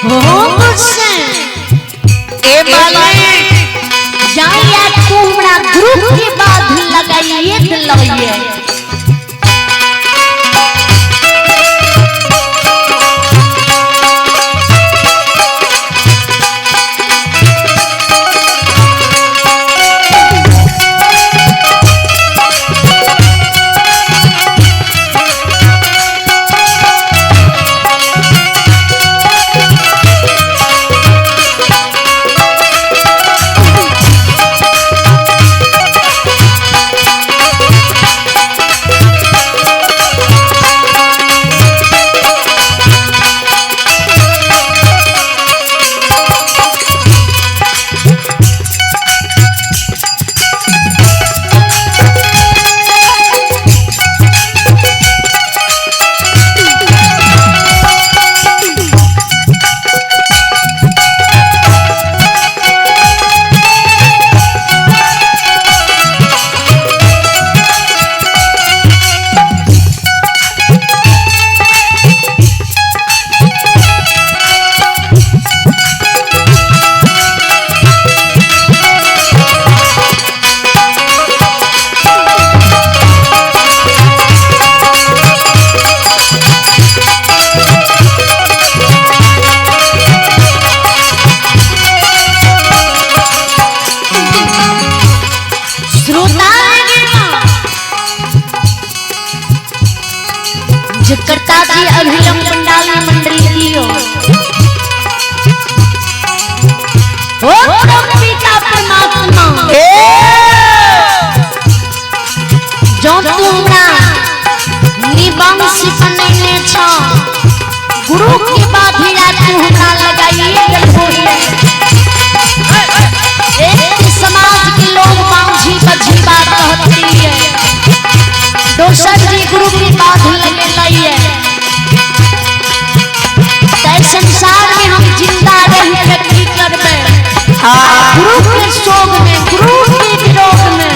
[SPEAKER 1] हो गुस्से
[SPEAKER 2] ए मालिक
[SPEAKER 1] जाइया तू हमरा गुरु के बाद लगाइए दिलइए। श्रोता जो करता जी अभिलम पंडाल मंडली की हो ओ पिता परमात्मा जो तू हमरा निवंश बनैने छ गुरु के बाधिया तू हमरा लगाइए गेलहो। एक समाज के लोग बांझी बझी बात कहती है, दोसर जी गुरु के बाध लगे है। तै संसार में हम जिंदा रह के की करबे गुरु के शोक में, गुरु के विरोध में।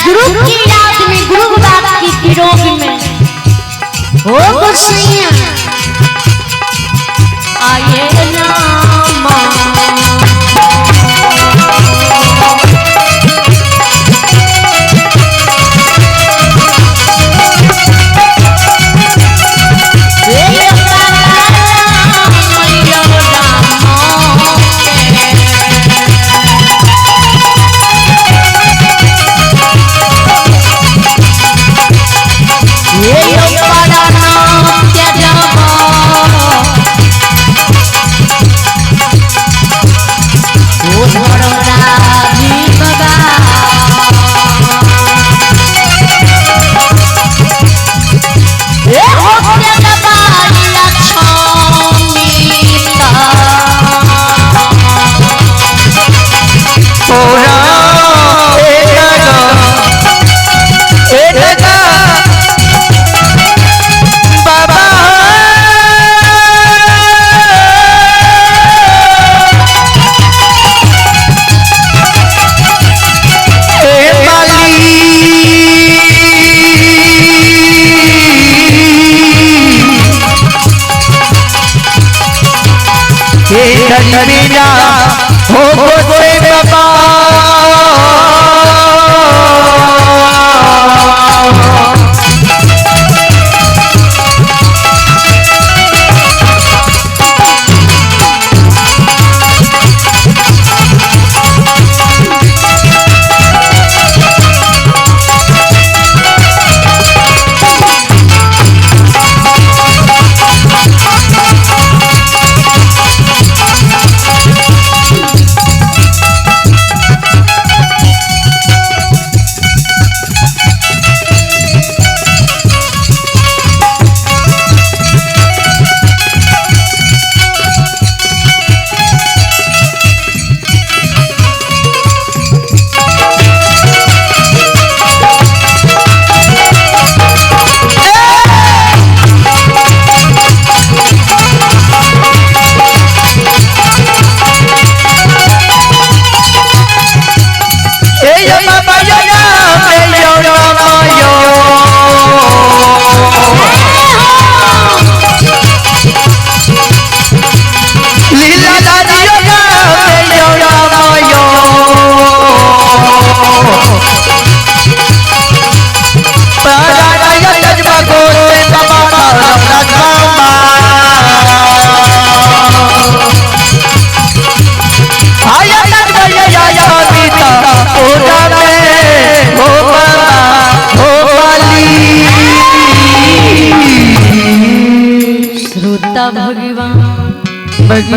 [SPEAKER 1] गुरु की याद में, गुरु बाप की विरोध में हो गोसैया आये रामा।
[SPEAKER 2] मीरा हो गोसे बाबा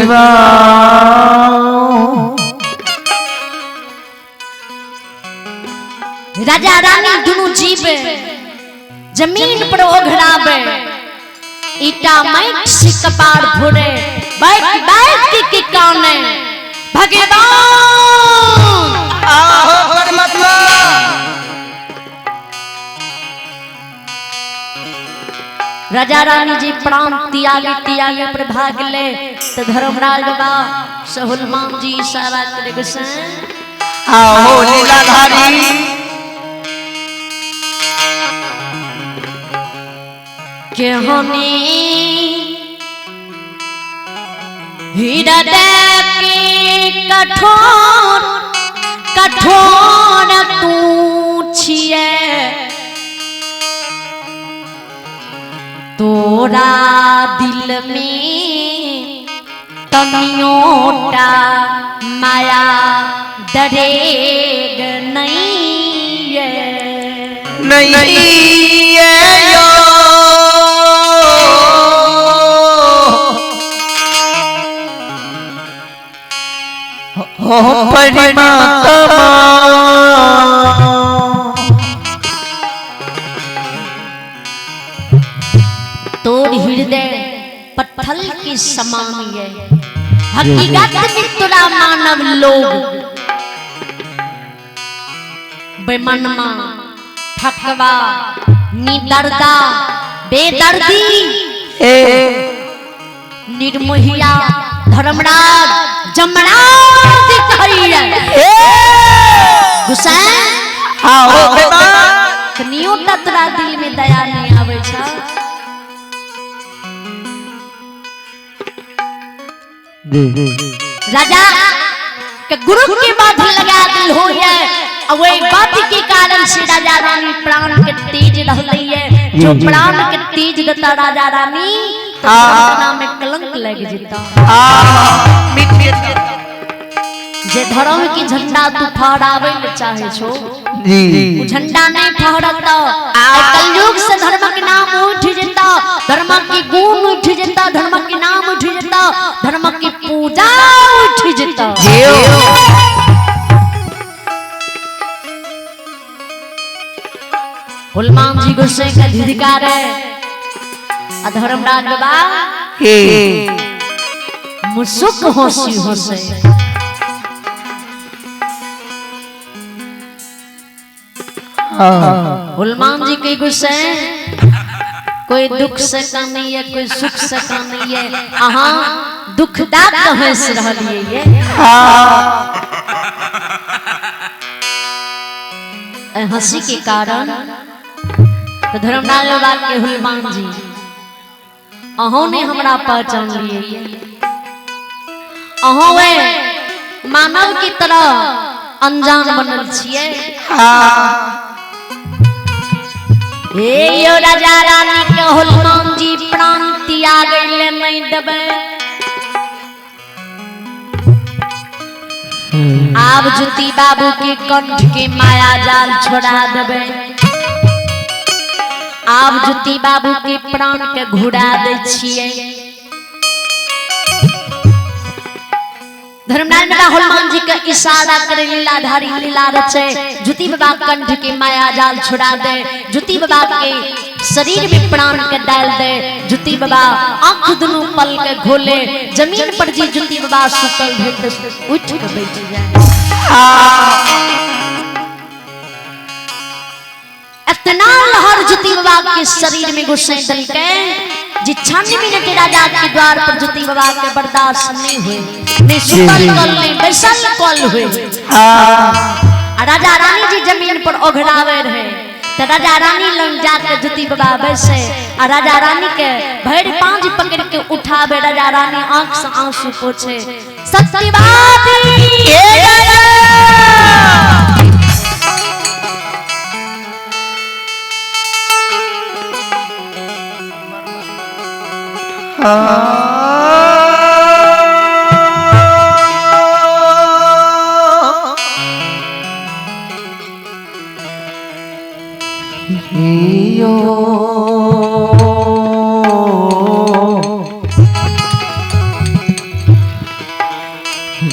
[SPEAKER 2] जीवा।
[SPEAKER 1] राजा रानी दुनू जीव जमीन पर ओघरावे, ईटा माइक से कपार फोड़े, बैक बैक के काने भगवान।
[SPEAKER 2] आहो परमात्मा।
[SPEAKER 1] राजा रानी जी प्राण त्यागे त्यागे पर भाग ले तो धर्मराज बाबा सहुलमान जी इशारा करे गोसाई।
[SPEAKER 2] आहो लीलाधारी।
[SPEAKER 1] केहनी हृदय के कठोर कठोर तू छिए, तोरा दिल में तनियोटा माया दरेग नहीं है।
[SPEAKER 2] नहीं है यो। हो परमात्मा।
[SPEAKER 1] तोर हृदय पत्थर के समान है, हकीकत में तोरा मानव लोग बेमनमा ठकवा निदर्दा बेदर्दी निर्मोहिया धर्मराज जमराज कहैया गुसाई।
[SPEAKER 2] आओ
[SPEAKER 1] कनियो तोरा दिल में दया नहीं आवे छ। राजा के गुरु के बात लगा दिल हो है, और वही बात के कारण से राजा रानी प्राण के तेज रहती है। जो प्राण के तेज देता राजा रानी तो नाम में कलंक लग जेता। जे धर्म की झंडा तू फहरावे ले चाहे छो
[SPEAKER 2] जी,
[SPEAKER 1] झंडा नहीं फहरता। कलयुग से धर्म के नाम उठ जेता, धर्म के गुण उठ जेता, धर्म के नाम उठ जेता, धर्म की पूजा उठ जेता। हुलमान जी गुस्से का धिधिकार है। धर्मराज बाबा मुसुक होशी होसे हुलमान जी के गुस्से कोई दुख से का नहीं है, कोई सुख से का नहीं है। अहा दुखदा हंस रहलिए ये हंसी के कारण तो धर्मराज बाबा के हुलमान जी अहों ने हमरा पहचान लिए। अहों वे मानव की तरह अनजान बनल छिए। हे यो राजा रानी के हुलमान जी प्राण त्याग ले नहीं देबे। आब ज्योति बाबू के कंठ के माया जाल छोड़ा देबे। आब ज्योति बाबू के प्राण के घुरा दे छिए। धर्मनारायण बाबा हनुमान जी का इशारा करे लीलाधारी लीला रचे। ज्योति बाबा कंठ के माया जाल छुड़ा दे। ज्योति बाबा के शरीर में प्राण के डाल दे। ज्योति बाबा आंख दुनू पल के खोले। जमीन पर जी ज्योति बाबा सुतल भेट उठ के बैठ जाए। इतना लहर ज्योति बाबा के शरीर में घुसे दल के जी छन मिनट राजा के द्वार पर ज्योति बाबा के बर्दाश्त नहीं हुए, नहीं सुतल कल नहीं बैसल कल हुए। राजा रानी जी जमीन पर ओघरावे रहे तो राजा रानी लंग जाके ज्योति बाबा बैसे आ राजा रानी के भरि पांच पकड़ के उठावे। राजा रानी आंख से आंसू पोछे। सत्यवादी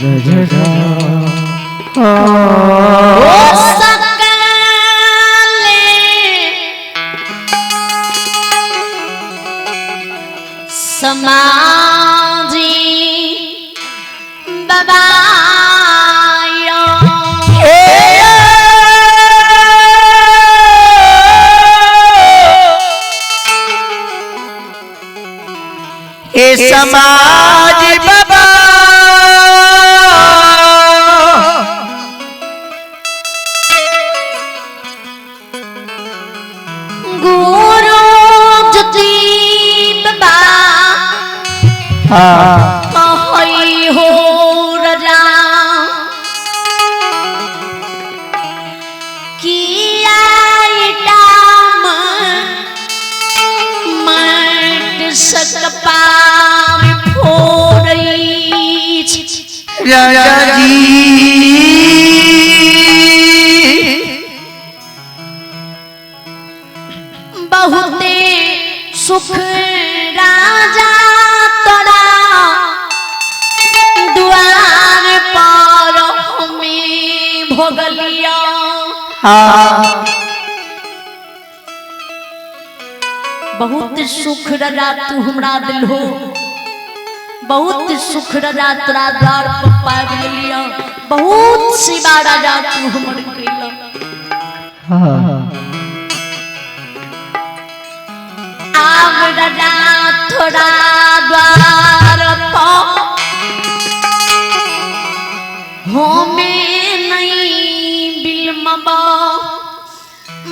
[SPEAKER 1] ओ सकले समाजी बबायो।
[SPEAKER 2] ए समाज बाबा
[SPEAKER 1] गुरु ज्योति बाबा कहई हो रजा किया टाम मट सक पार फोड़ई।
[SPEAKER 2] राजा जी
[SPEAKER 1] बहुते सुख राजा तोरा द्वार पर हमें भोगलिया।
[SPEAKER 2] हाँ
[SPEAKER 1] बहुत सुख राजा तू हमरा दिलहो, बहुत सुख राजा तोरा द्वार पर पाबि लिया, बहुत सेवा राजा तू हमर कैला। आब राजा तोरा द्वार पर हमें नहीं बिलमबा,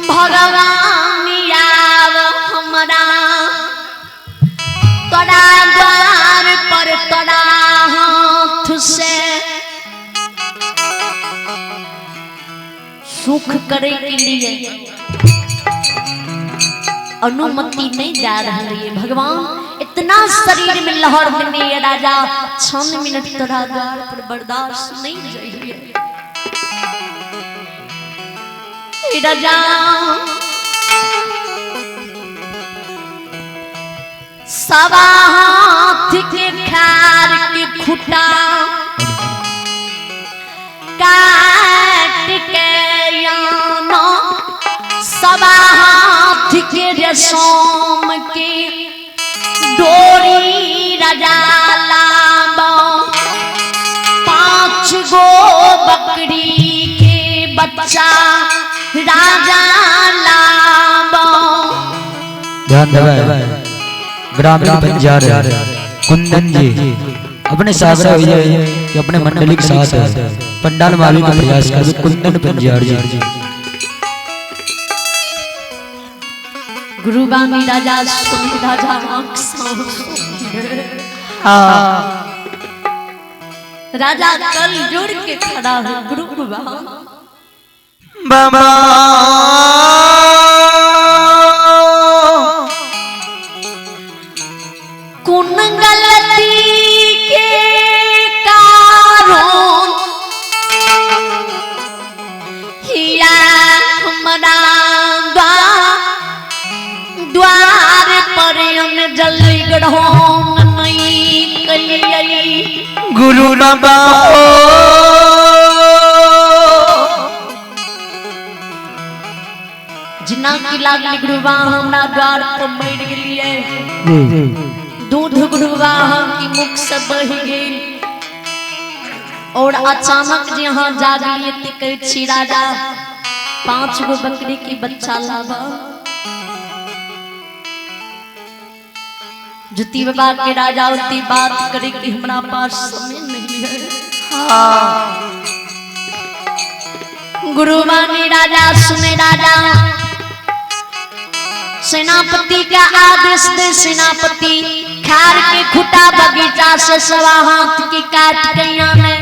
[SPEAKER 1] भगवान आब हमरा तोरा द्वार पर तोरा हाथ से सुख करे के लिए अनुमति नहीं जा रही है। भगवान इतना शरीर में लहर देने है राजा, क्षण मिनट तोरा द्वार पर बर्दाश्त नहीं रही है राजा। सवा हाथ के खार के खुटा काट के आना, सवा हाथ के रेशम के डोरी राजा लाबा, 5 गो बकरी के बच्चा राजा लाबा।
[SPEAKER 3] ध्यान देवे ग्रामीण बंजार कुंदन जी अपने सागरा विजय के अपने मंडली के साथ पंडाल माली का प्रयास कर कुंदन बंजार जी।
[SPEAKER 1] गुरुबानी राजा सुन राजा आंख राजा कल जोड़ के खड़ा है गुरु
[SPEAKER 2] बाबा।
[SPEAKER 1] कुन गलती के कारण हिया हमरा द्वार पर जल ग्रहण नहीं कलियै।
[SPEAKER 2] गुरु बाबा
[SPEAKER 1] जिना की लागल गुरुबा हमरा द्वार पर मरि गेलियै, दूध गुरुबा की मुख से बहि गेल और अचानक जे यहाँ जागलियै ते कहै छी राजा 5 गो बकरी के बच्चा लाबा। ज्योति बाबा के राजा उती बात करे कि हमरा पास समय नहीं है। गुरुवानी राजा सुने राजा सेनापति का आदेश दे, सेनापति खार के खुटा बगीचा से सवा हाथ की काट गैया में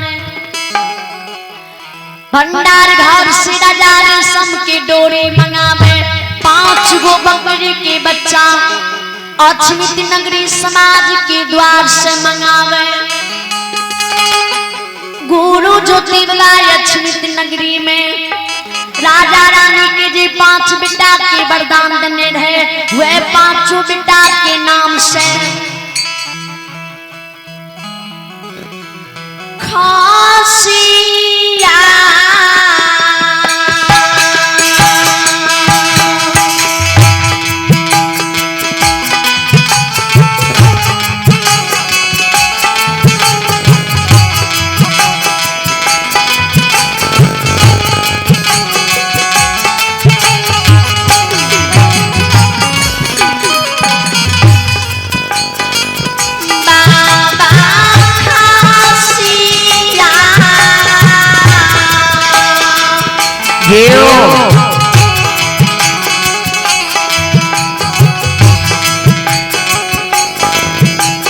[SPEAKER 1] भंडार घर से राजा रेशम के डोरी मंगावे, 5 गो बकरी के बच्चा अछमित नगरी समाज के द्वार से मंगावे। गुरु ज्योति अछमित नगरी में राजा रानी के जी 5 बेटा के वरदान देने रहे, वह 5 बेटा के नाम से खार
[SPEAKER 2] जेओ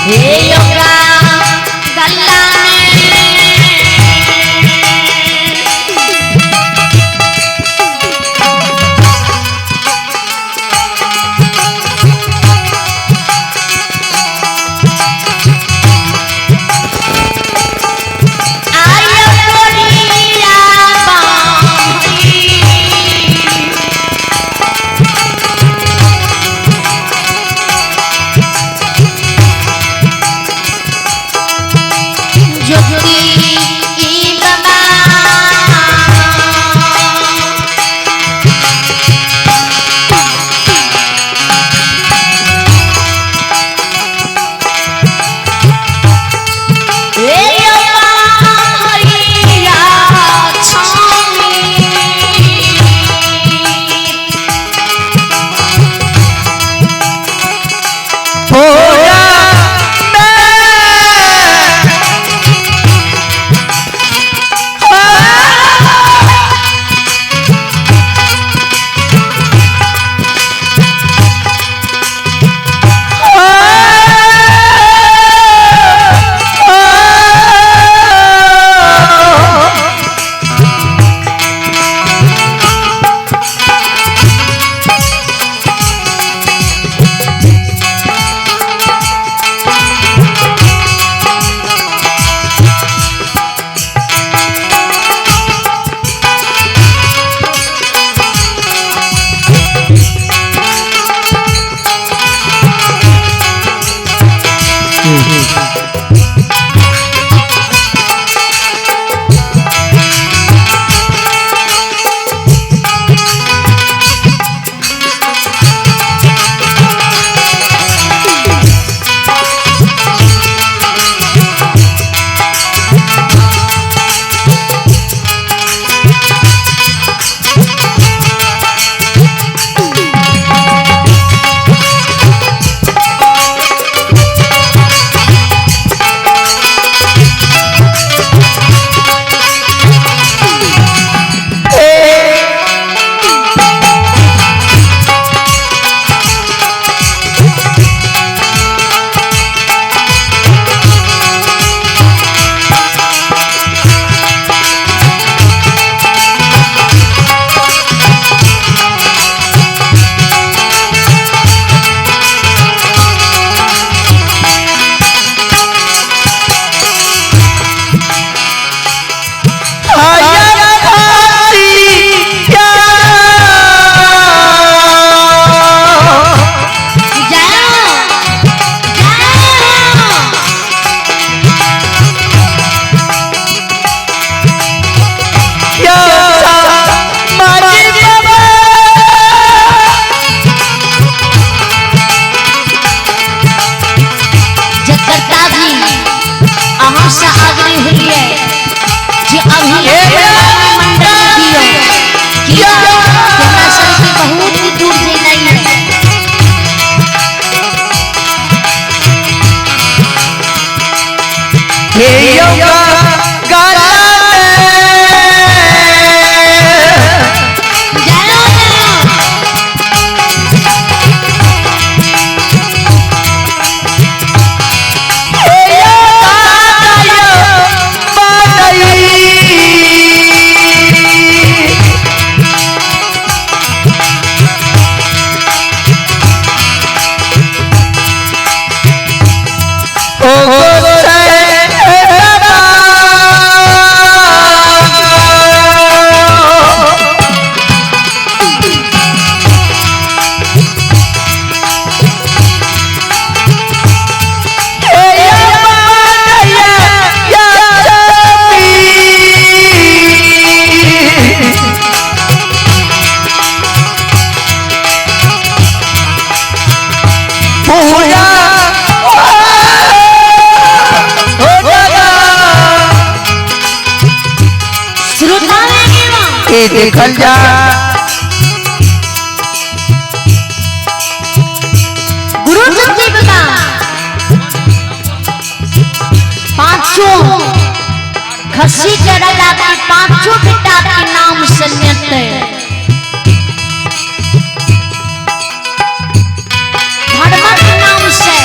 [SPEAKER 1] हे योगा गल्ला में आयो कोरिया बांधी। ज्योति बाबा हे बाबा हरिया स्वामी।
[SPEAKER 2] पूजा
[SPEAKER 1] जय हो, जगकर्ता जी अहाँ से आग्रह होइए जे अभी मंडल दियो किया हमरा सबके बहुत ही दूर जेनाइ है।
[SPEAKER 2] हे योगा गाला
[SPEAKER 1] जय हो, जय हो।
[SPEAKER 2] पूजा हो
[SPEAKER 1] श्रोता
[SPEAKER 2] के देखल जा
[SPEAKER 1] गुरु जी बाबा पांचों खसी के राजा के पांचों बेटा के नाम से नेते धर्म के नाम से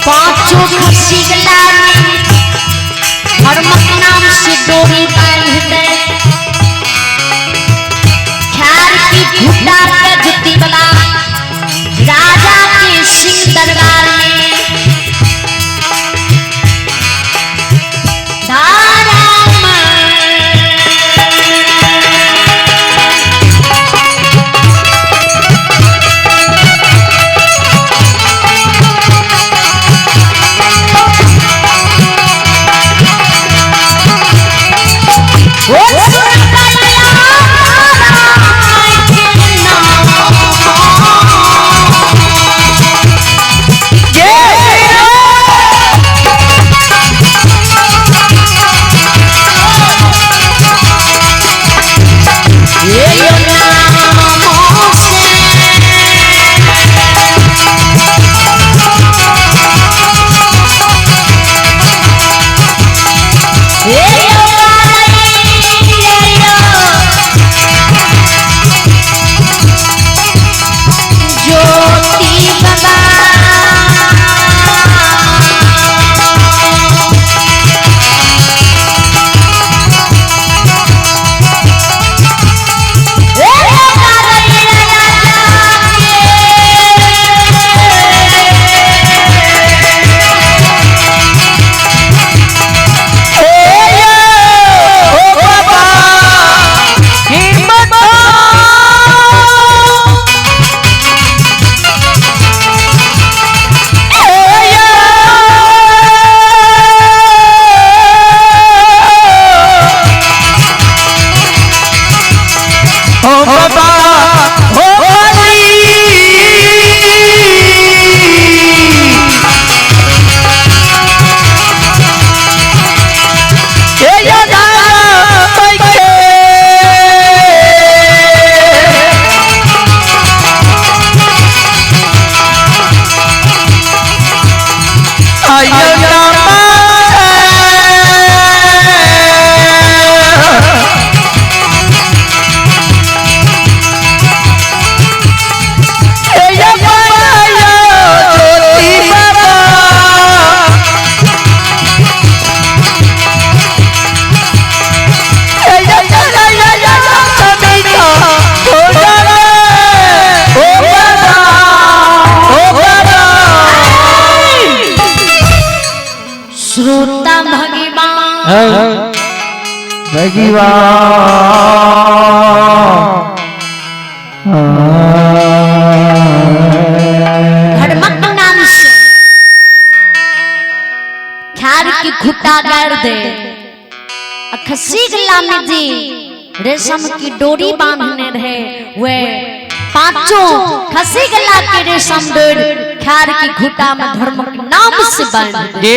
[SPEAKER 1] पांचों खसी गला धर्मक नाम से डोरी बांध दे ख्यार की घुटा के जुती वाला राजा के सिंह दरबार में श्रोता भगवान धर्मक नाम से ख्यार की खुटा गाड़ दे खसी गला में जी रेशम की डोरी बांधने रहे वे पांचों खसी गला के रेशम डोर ख्यार की घुटा में धर्म के नाम से बांध दे।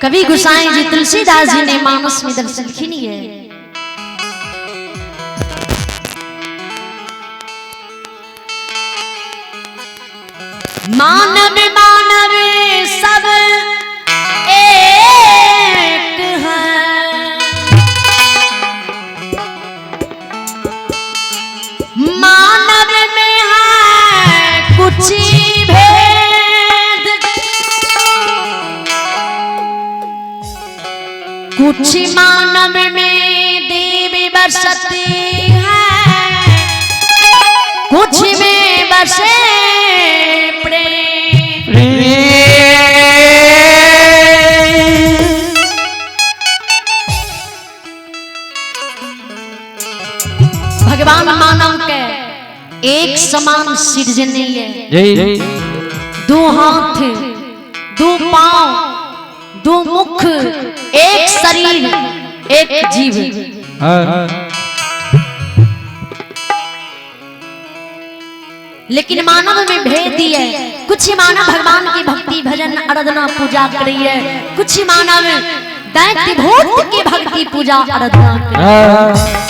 [SPEAKER 1] कवि गोसाई जी तुलसीदास जी ने मानस में दर्शन लिखी है। मानव मानव सब एक है, मानव में है कुछ भेद, कुछ मानव में देवी बसती है, कुछ में बसे प्रेम। भगवान मानव के एक समान सृजनी है। दो हाथ, दो पांव, दो मुख, एक शरीर, एक जीव। लेकिन मानव में भेद ही है। कुछ मानव भगवान की भक्ति भजन आराधना पूजा करी है, कुछ मानव दैत्य भूत की भक्ति पूजा आराधना करी है।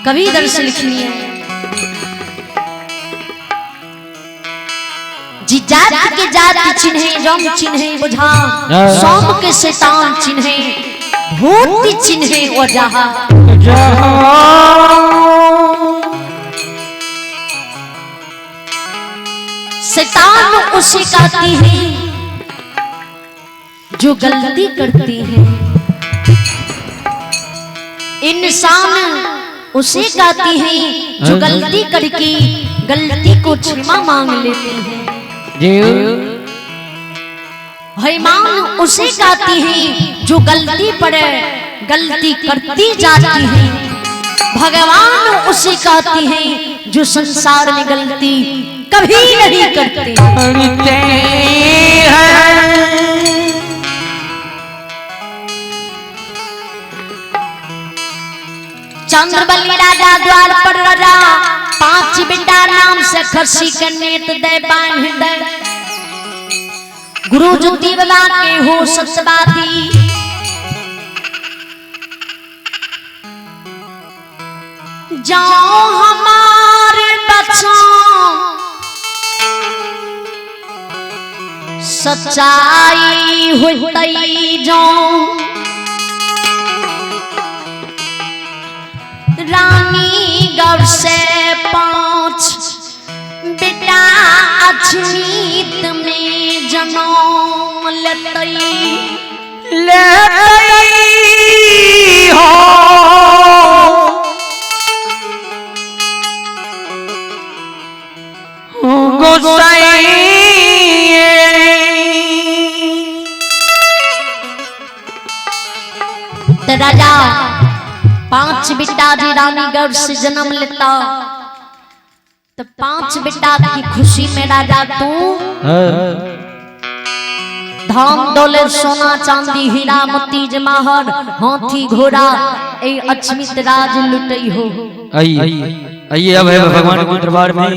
[SPEAKER 1] कवि दर्श लिखनी है जी, जात के जात चिन्हे, जम चिन्हे बुझा, सोम के शैतान चिन्हे, भूत चिन्हे वजहा। शैतान उसे कहती है जो गलती करती है, इंसान उसे कहती है जो गलती करके गलती को क्षमा मांग लेते हैं। हैमान उसे कहती है जो गलती पर गलती करती जाती है। भगवान उसे कहती है जो संसार में गलती कभी नहीं करते। चंद्रबली राजा द्वार पर राजा 5 बेटा नाम से खसी के नेत दे बांध दे। गुरु ज्योति बाबा के हो सतवादी, जाओ हमारे बच्चों सच्चाई होतई जाओ। रानी गौर से 5 बेटा अछनीत में जन्म लेतई
[SPEAKER 2] हो। गोसाई
[SPEAKER 1] राजा 5 बेटा जी रानीगढ़ से जन्म लेता, तो 5 बेटा की खुशी में राजा तू धाम दौलत सोना चांदी हीरा मोती जमाहर हाथी घोड़ा ए अछमित राज लुटई हो।
[SPEAKER 3] आइए आइए अब है भगवान के दरबार में